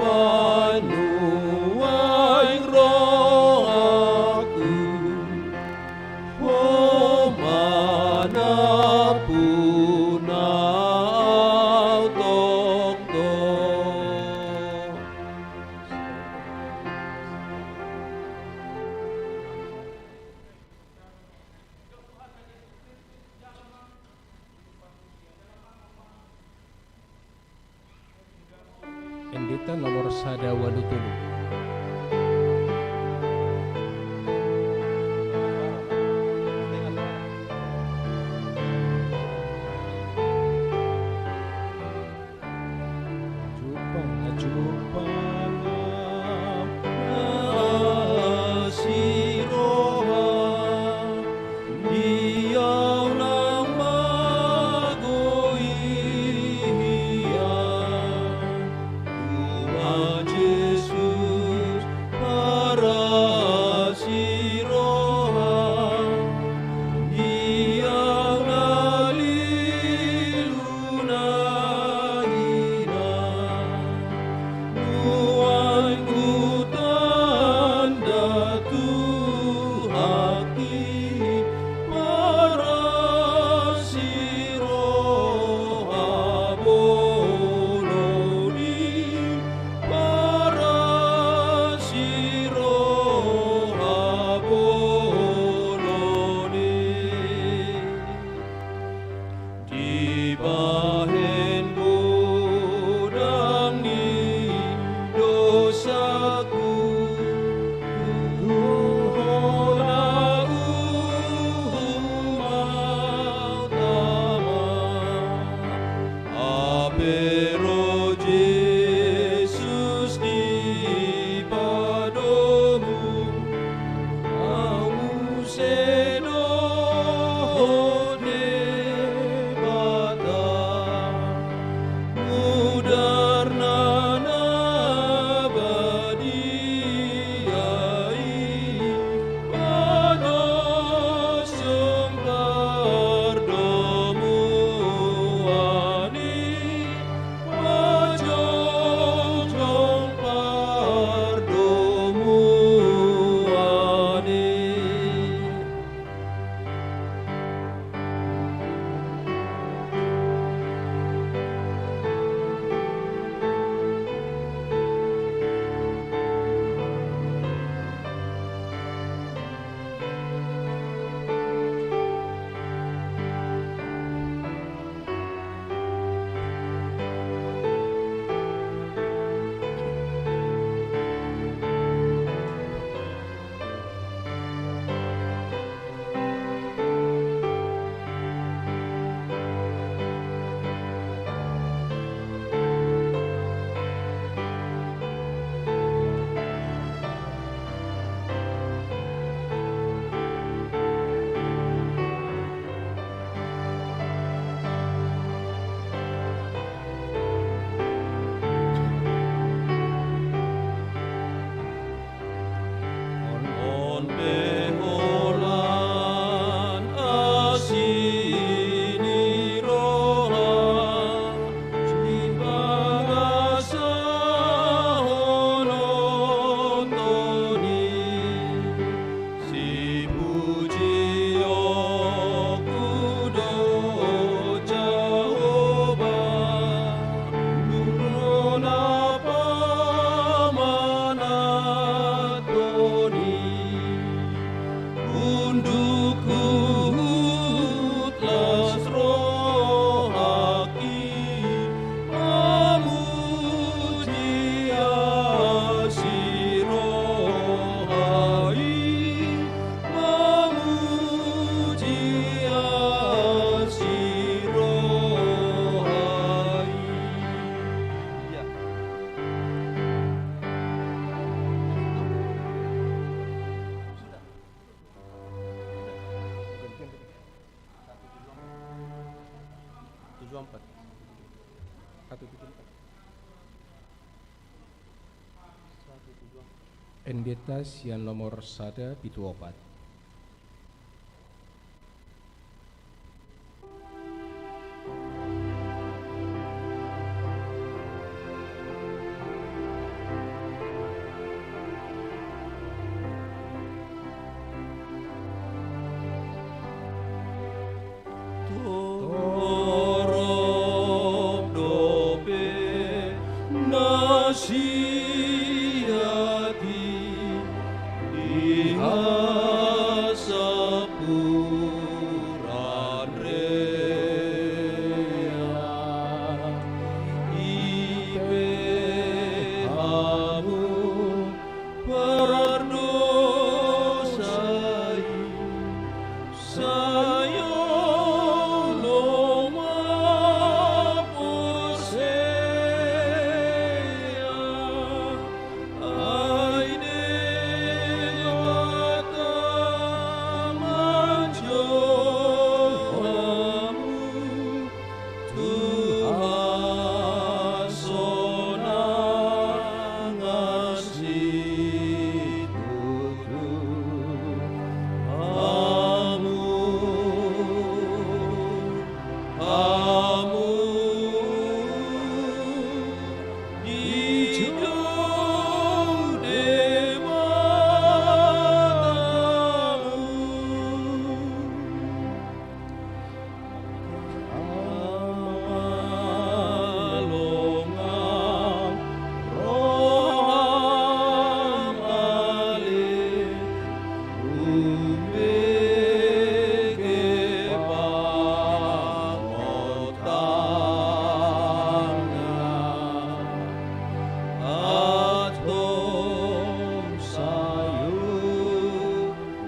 baen nuaeng rohangku, Ho ma nampuna au tongtong. Endita nomor sada ualu tolu. Jumpang, jumpang, asi roha di au nang mago i hian. Tuhan Jesus. N B T sian nomor sada pitu opat. Torop dope na siat i di hasampuran rea, i pe hamu pardosa i, sai olo ma porsea, ai Debata manjou hamu. Tuhan, sonang ma situtu hamu, hamu dijou Debata.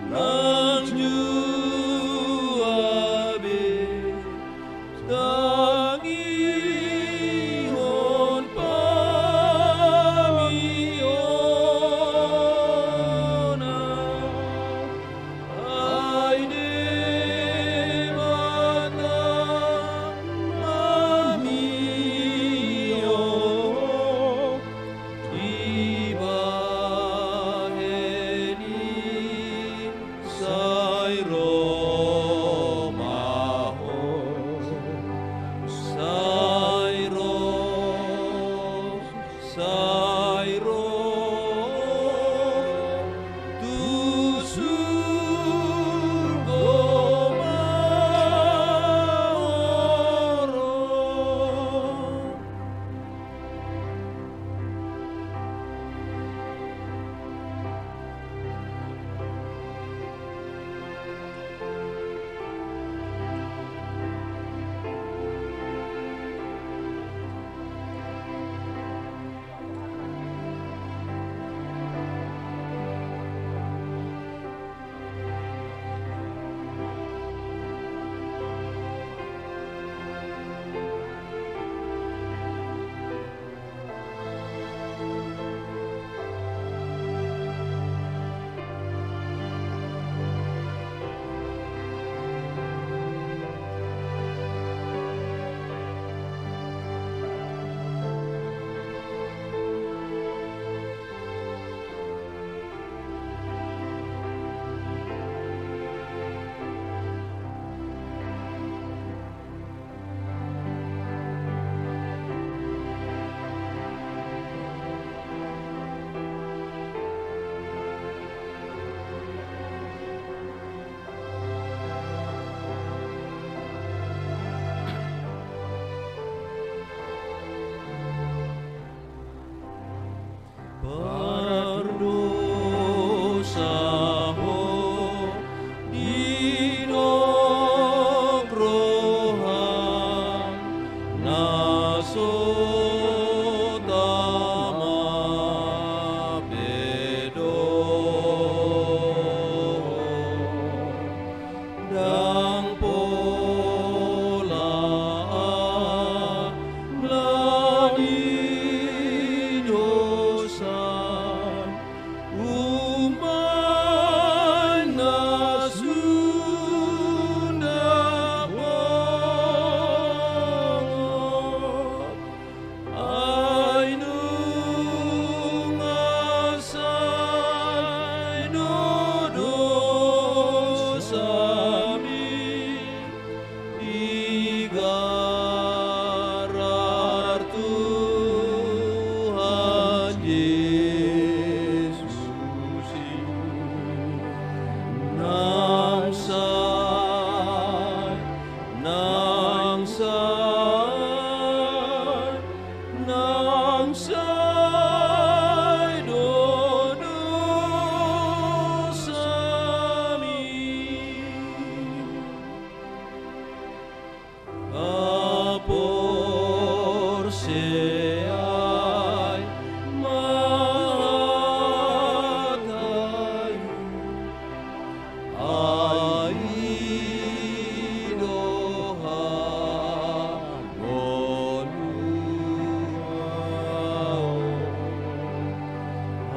Nang jua be tangihon pamionan, ai Debata mamio dibahen i. Sai ro ma ho, sai ro, sai ro tu surgo ma ho ro. Pardosa ho, didok roha na so tama pe do. Ndang pola ala ni dosa.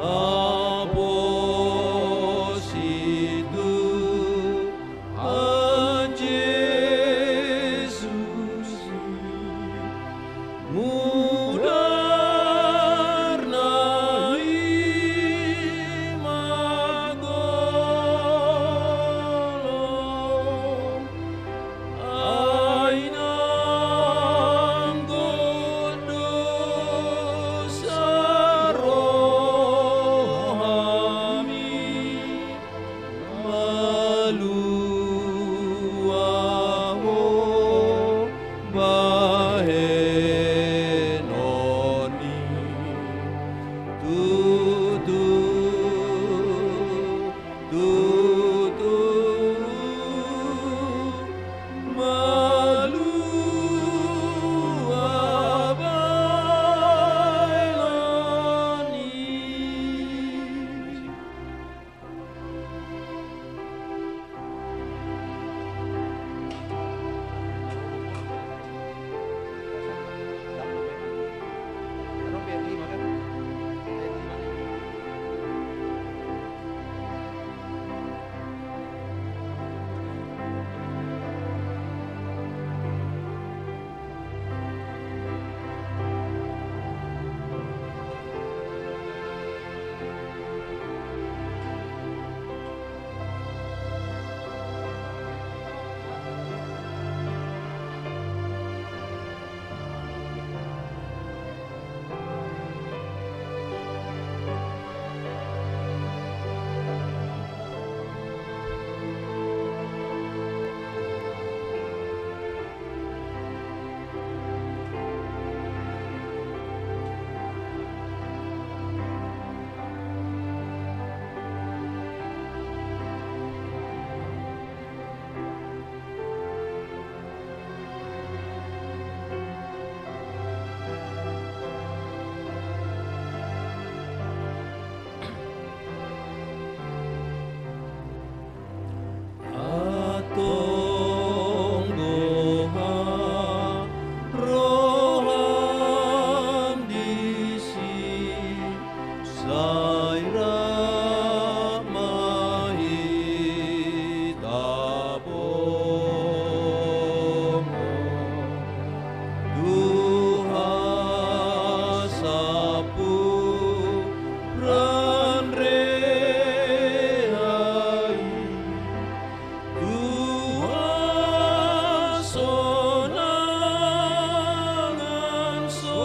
Aposito an Jesus i, mudarna i mangolom, ai nanggo dosa rohami, malua ho bahenon i. Tutu, tutu, malua bahenon i. Antong boha roham disi, sai rap ma hita bongot tu hasampuran rehai. Tu hasonangan sogot,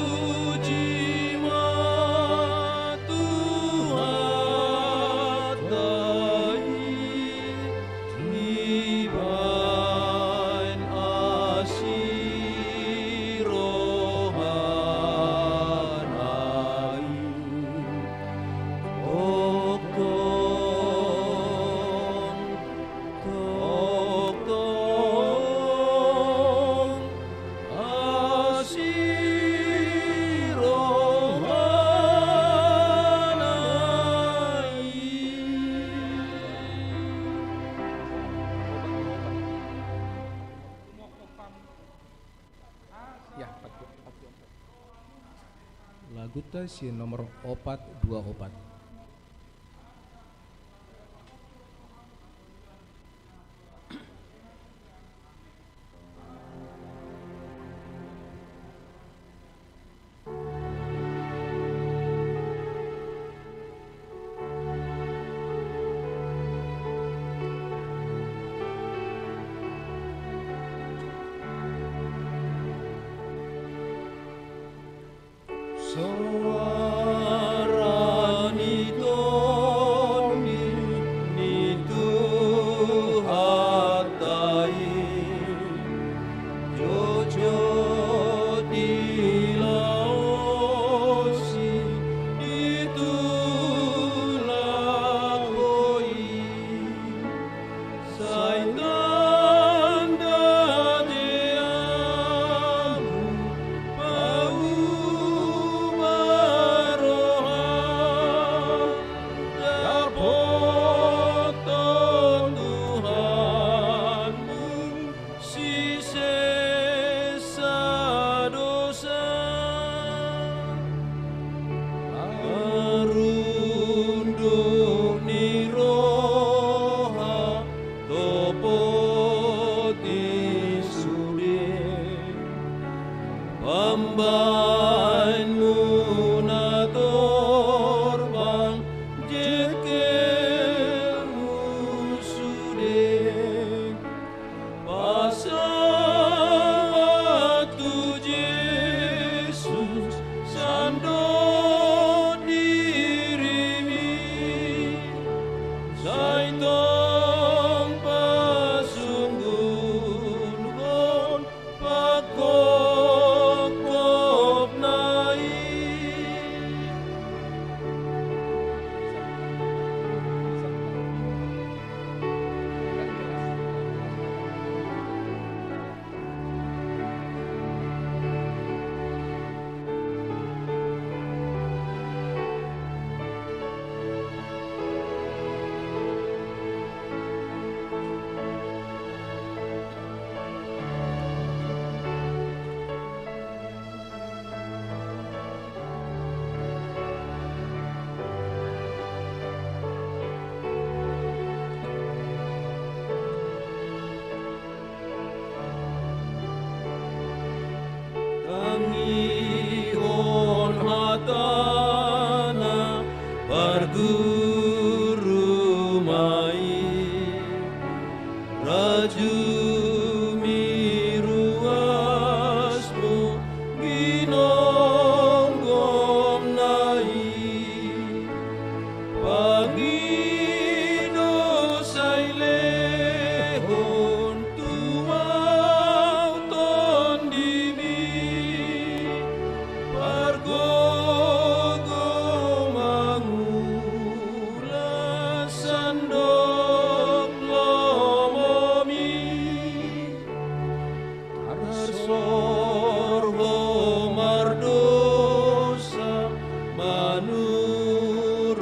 tapuji ma Tuhanta i. Dibahen asi rohana i, tongtong, tongtong asi rohana i. Ya, laguta sian nomor opat dua opat. Soara ni Tondi ni Tuhanta i, jotjot dilaosi di tulak ho i. Sai tanda teamu paubahon Pambahenmu na torbang, jengkelmu sude. Pasahat tu Jesus, sandok dirimi, sai tong pasunggunhon pangkopkopna i. Tangihon hatana parguru ma i, rajumi ruasmu ginonggomna i. Pangido sai lehon tu ahu tondimi, pargogo mangula sandok lomomi. Tarsor ho mardousa manurut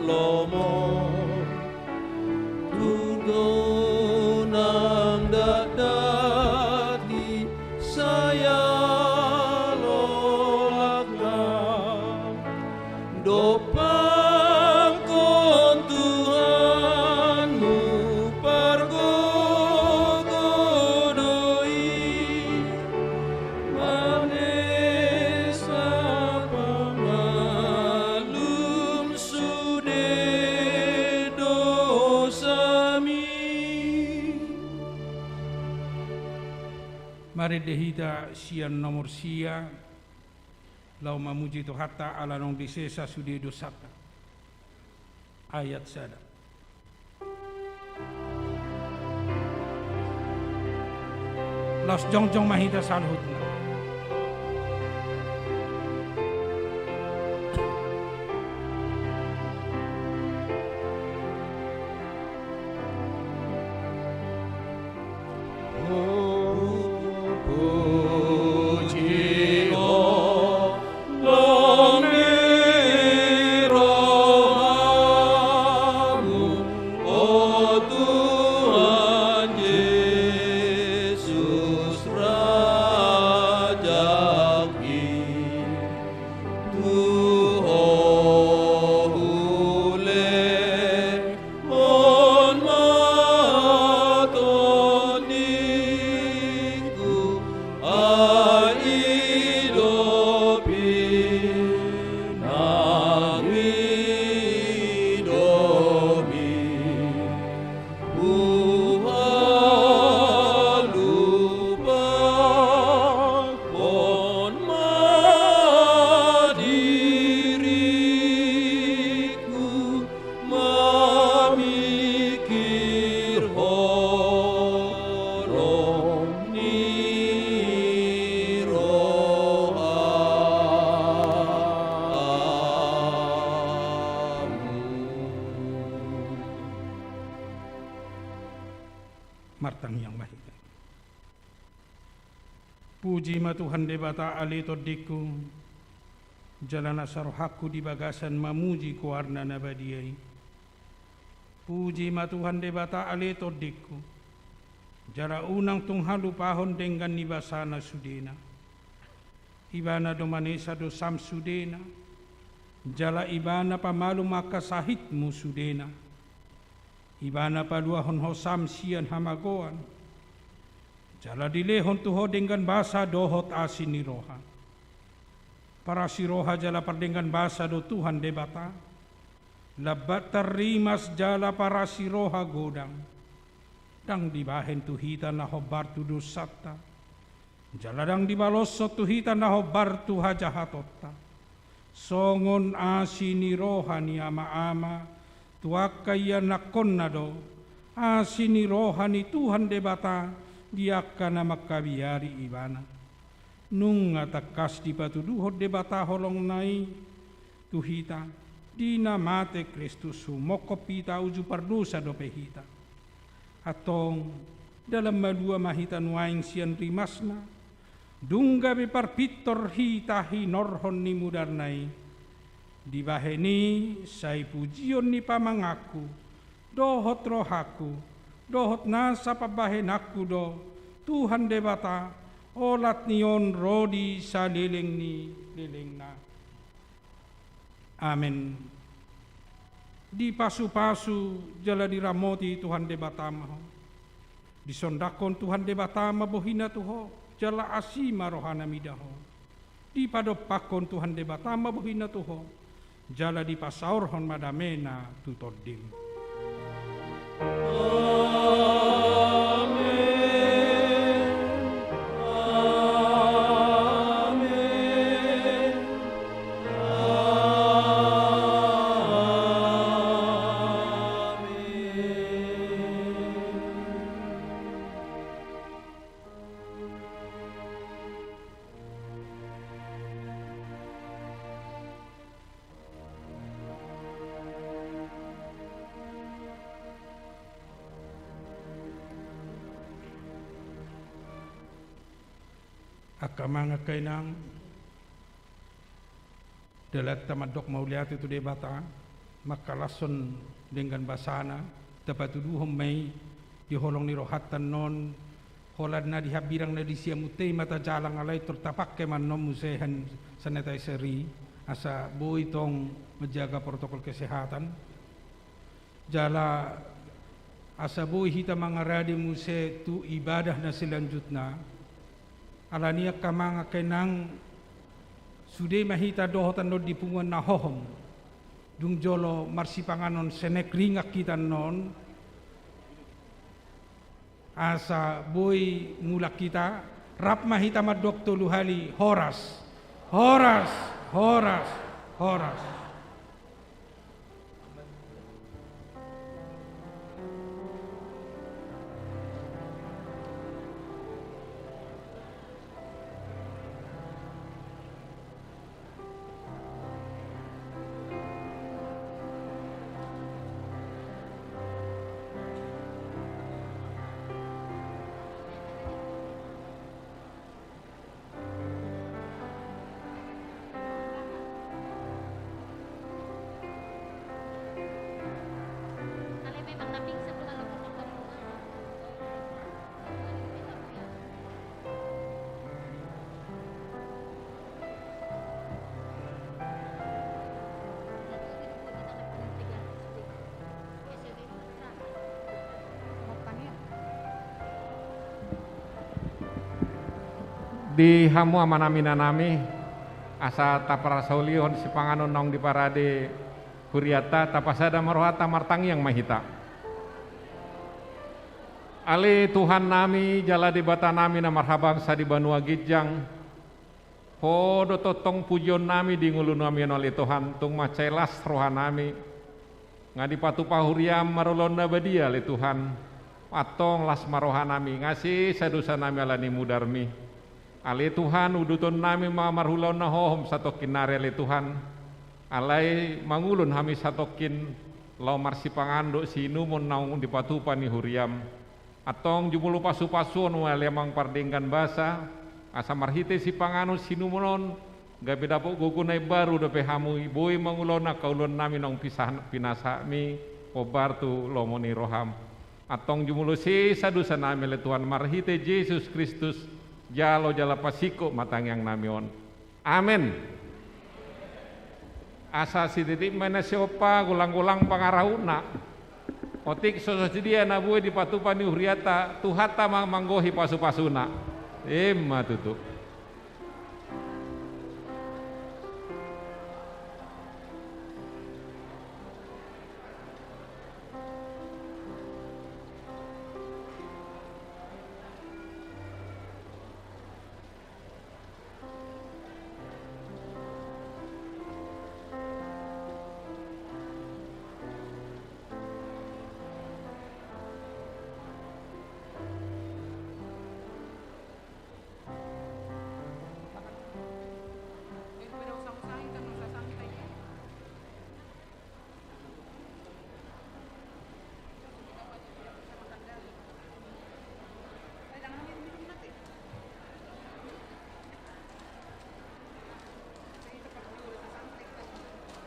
lomo, tu donang datdati sai alokna. Dompakkon Tuhanmu pargogo do i, manesa pangallum sude dousami. Marende hita sian nomor sia. Laho mamuji Tuhanta ala naung disesa sude dosanta. Ayat sada. Laos jongjong ma hita saluhutna. Tu ho hulehon ma tondingku, ai i do pinangidomi. Huhalumpangkon ma diringku, mamingkirhon holong ni rohamu. Martangiang ma hita. Puji ma Tuhan Debata ale tondingku, jala nasa rohangku di bagasan mamuji goarna na badia i. Puji ma Tuhan Debata ale tondingku, jala unang tung halupahon denggan ni basana sudena. Ibana do manesa dosam sudena, jala Ibana pamalum angka sahitmu sudena. Ibana paluahon hosam sian hamagoan, Jala dilehon tu ho denggan basa dohot asi ni roha. Parasi roha jala pardenggan basa do Tuhan Debata. Lambat tarrimas jala parasi roha godang. Ndang dibahen tu hita na hombar tu dosanta. Jala ndang dibaloshon tu hita na hombar tu hajahatonta. Songon asi ni roha ni ama-ama, tu angka ianakkonna do, asi ni roha ni Tuhan Debata, di angka na mangkabiari ibana. Nunga tangkas dipatuduhon Debata holongna i, tu hita, di na mate Kristus humongkop hita uju pardosa dope hita. Antong, dalan malua ma hita nuaeng sian rimasna, dung gabe parpintor hita hinorhon ni mudarna i. Dibahen i sai pujion ni pamanganku, dohot rohangku, dohot nasa pambahenanku do, Tuhan Debata, olat ni on ro di saleleng ni lelengna. Amen. Dipasupasu jala diramoti Tuhan Debata ma ho. Disondangkon Tuhan Debata ma bohina tu ho, jala asi ma rohana mida ho. Dipadompakkon Tuhan Debata ma bohina tu ho, jala dipasaorhon ma damena tu tondim. Amen. Amen. Amen. Angka amang, angka inang, dalanta mandok mauliate tu Debata, mangkalashon denggan basana, tapatuduhon ma i di holong ni rohanta annon, holan na di hambirang na di siamunta i ma tajalang, alai tor tapangke ma annon muse hand sanitizer i, asa boi tong manjaga protokol kesehatan. Jala asa boi hita mangarade muse tu ibadah na selanjutna. Alani i angka amang, angka inang, sude ma hita dohot annon di punguan na hohom. Dung jolo marsipanganon senek ringan hita annon. Asa boi mulak hita, rap ma hita mandok tolu hali, horas, horas, horas, horas. Di hamu amanami, inanami, asa taparsaulihon sipanganon naung diparade hurianta, tapasada ma rohanta, martangiang ma hita. Ale Tuhannami, jala Debatanami na marhabangsa di banua ginjang, Ho do tongtong pujionnami di ngolunami on, ale Tuhan, tung mansai las rohanami. Nga dipatupa huriam marulaon na badia, ale Tuhan. Antong las ma rohanami, nga sesa dosanami ala ni mudarmi. Ale Tuhan, udutonnami ma marulaon na hohom satongkin nari, ale Tuhan. Alai mangulon hami satongkin laho marsipanganon dohot siinumon naung dipatupa ni huriam. Antong jumolo pasupasuon ma, ale Amang pardenggan basa, asa marhite sipanganon siinumon on, gabe dapot gogo na imbaru dope hami boi mangulahon angka ulaonnami naung pisa-, pinasahatmi hombar tu lomo ni roham. Antong jumolo sesa dosanami, ale Tuhan, marhite Jesus Kristus, jalo jala pasingkop ma tangiangnami on. Amen. Asa sititik ma na siompa, golang-golang pangarahutna. Otik so songon dia na boi dipatupa ni hurianta, Tuhanta ma manggohi pasu-pasuna. Ima tutu.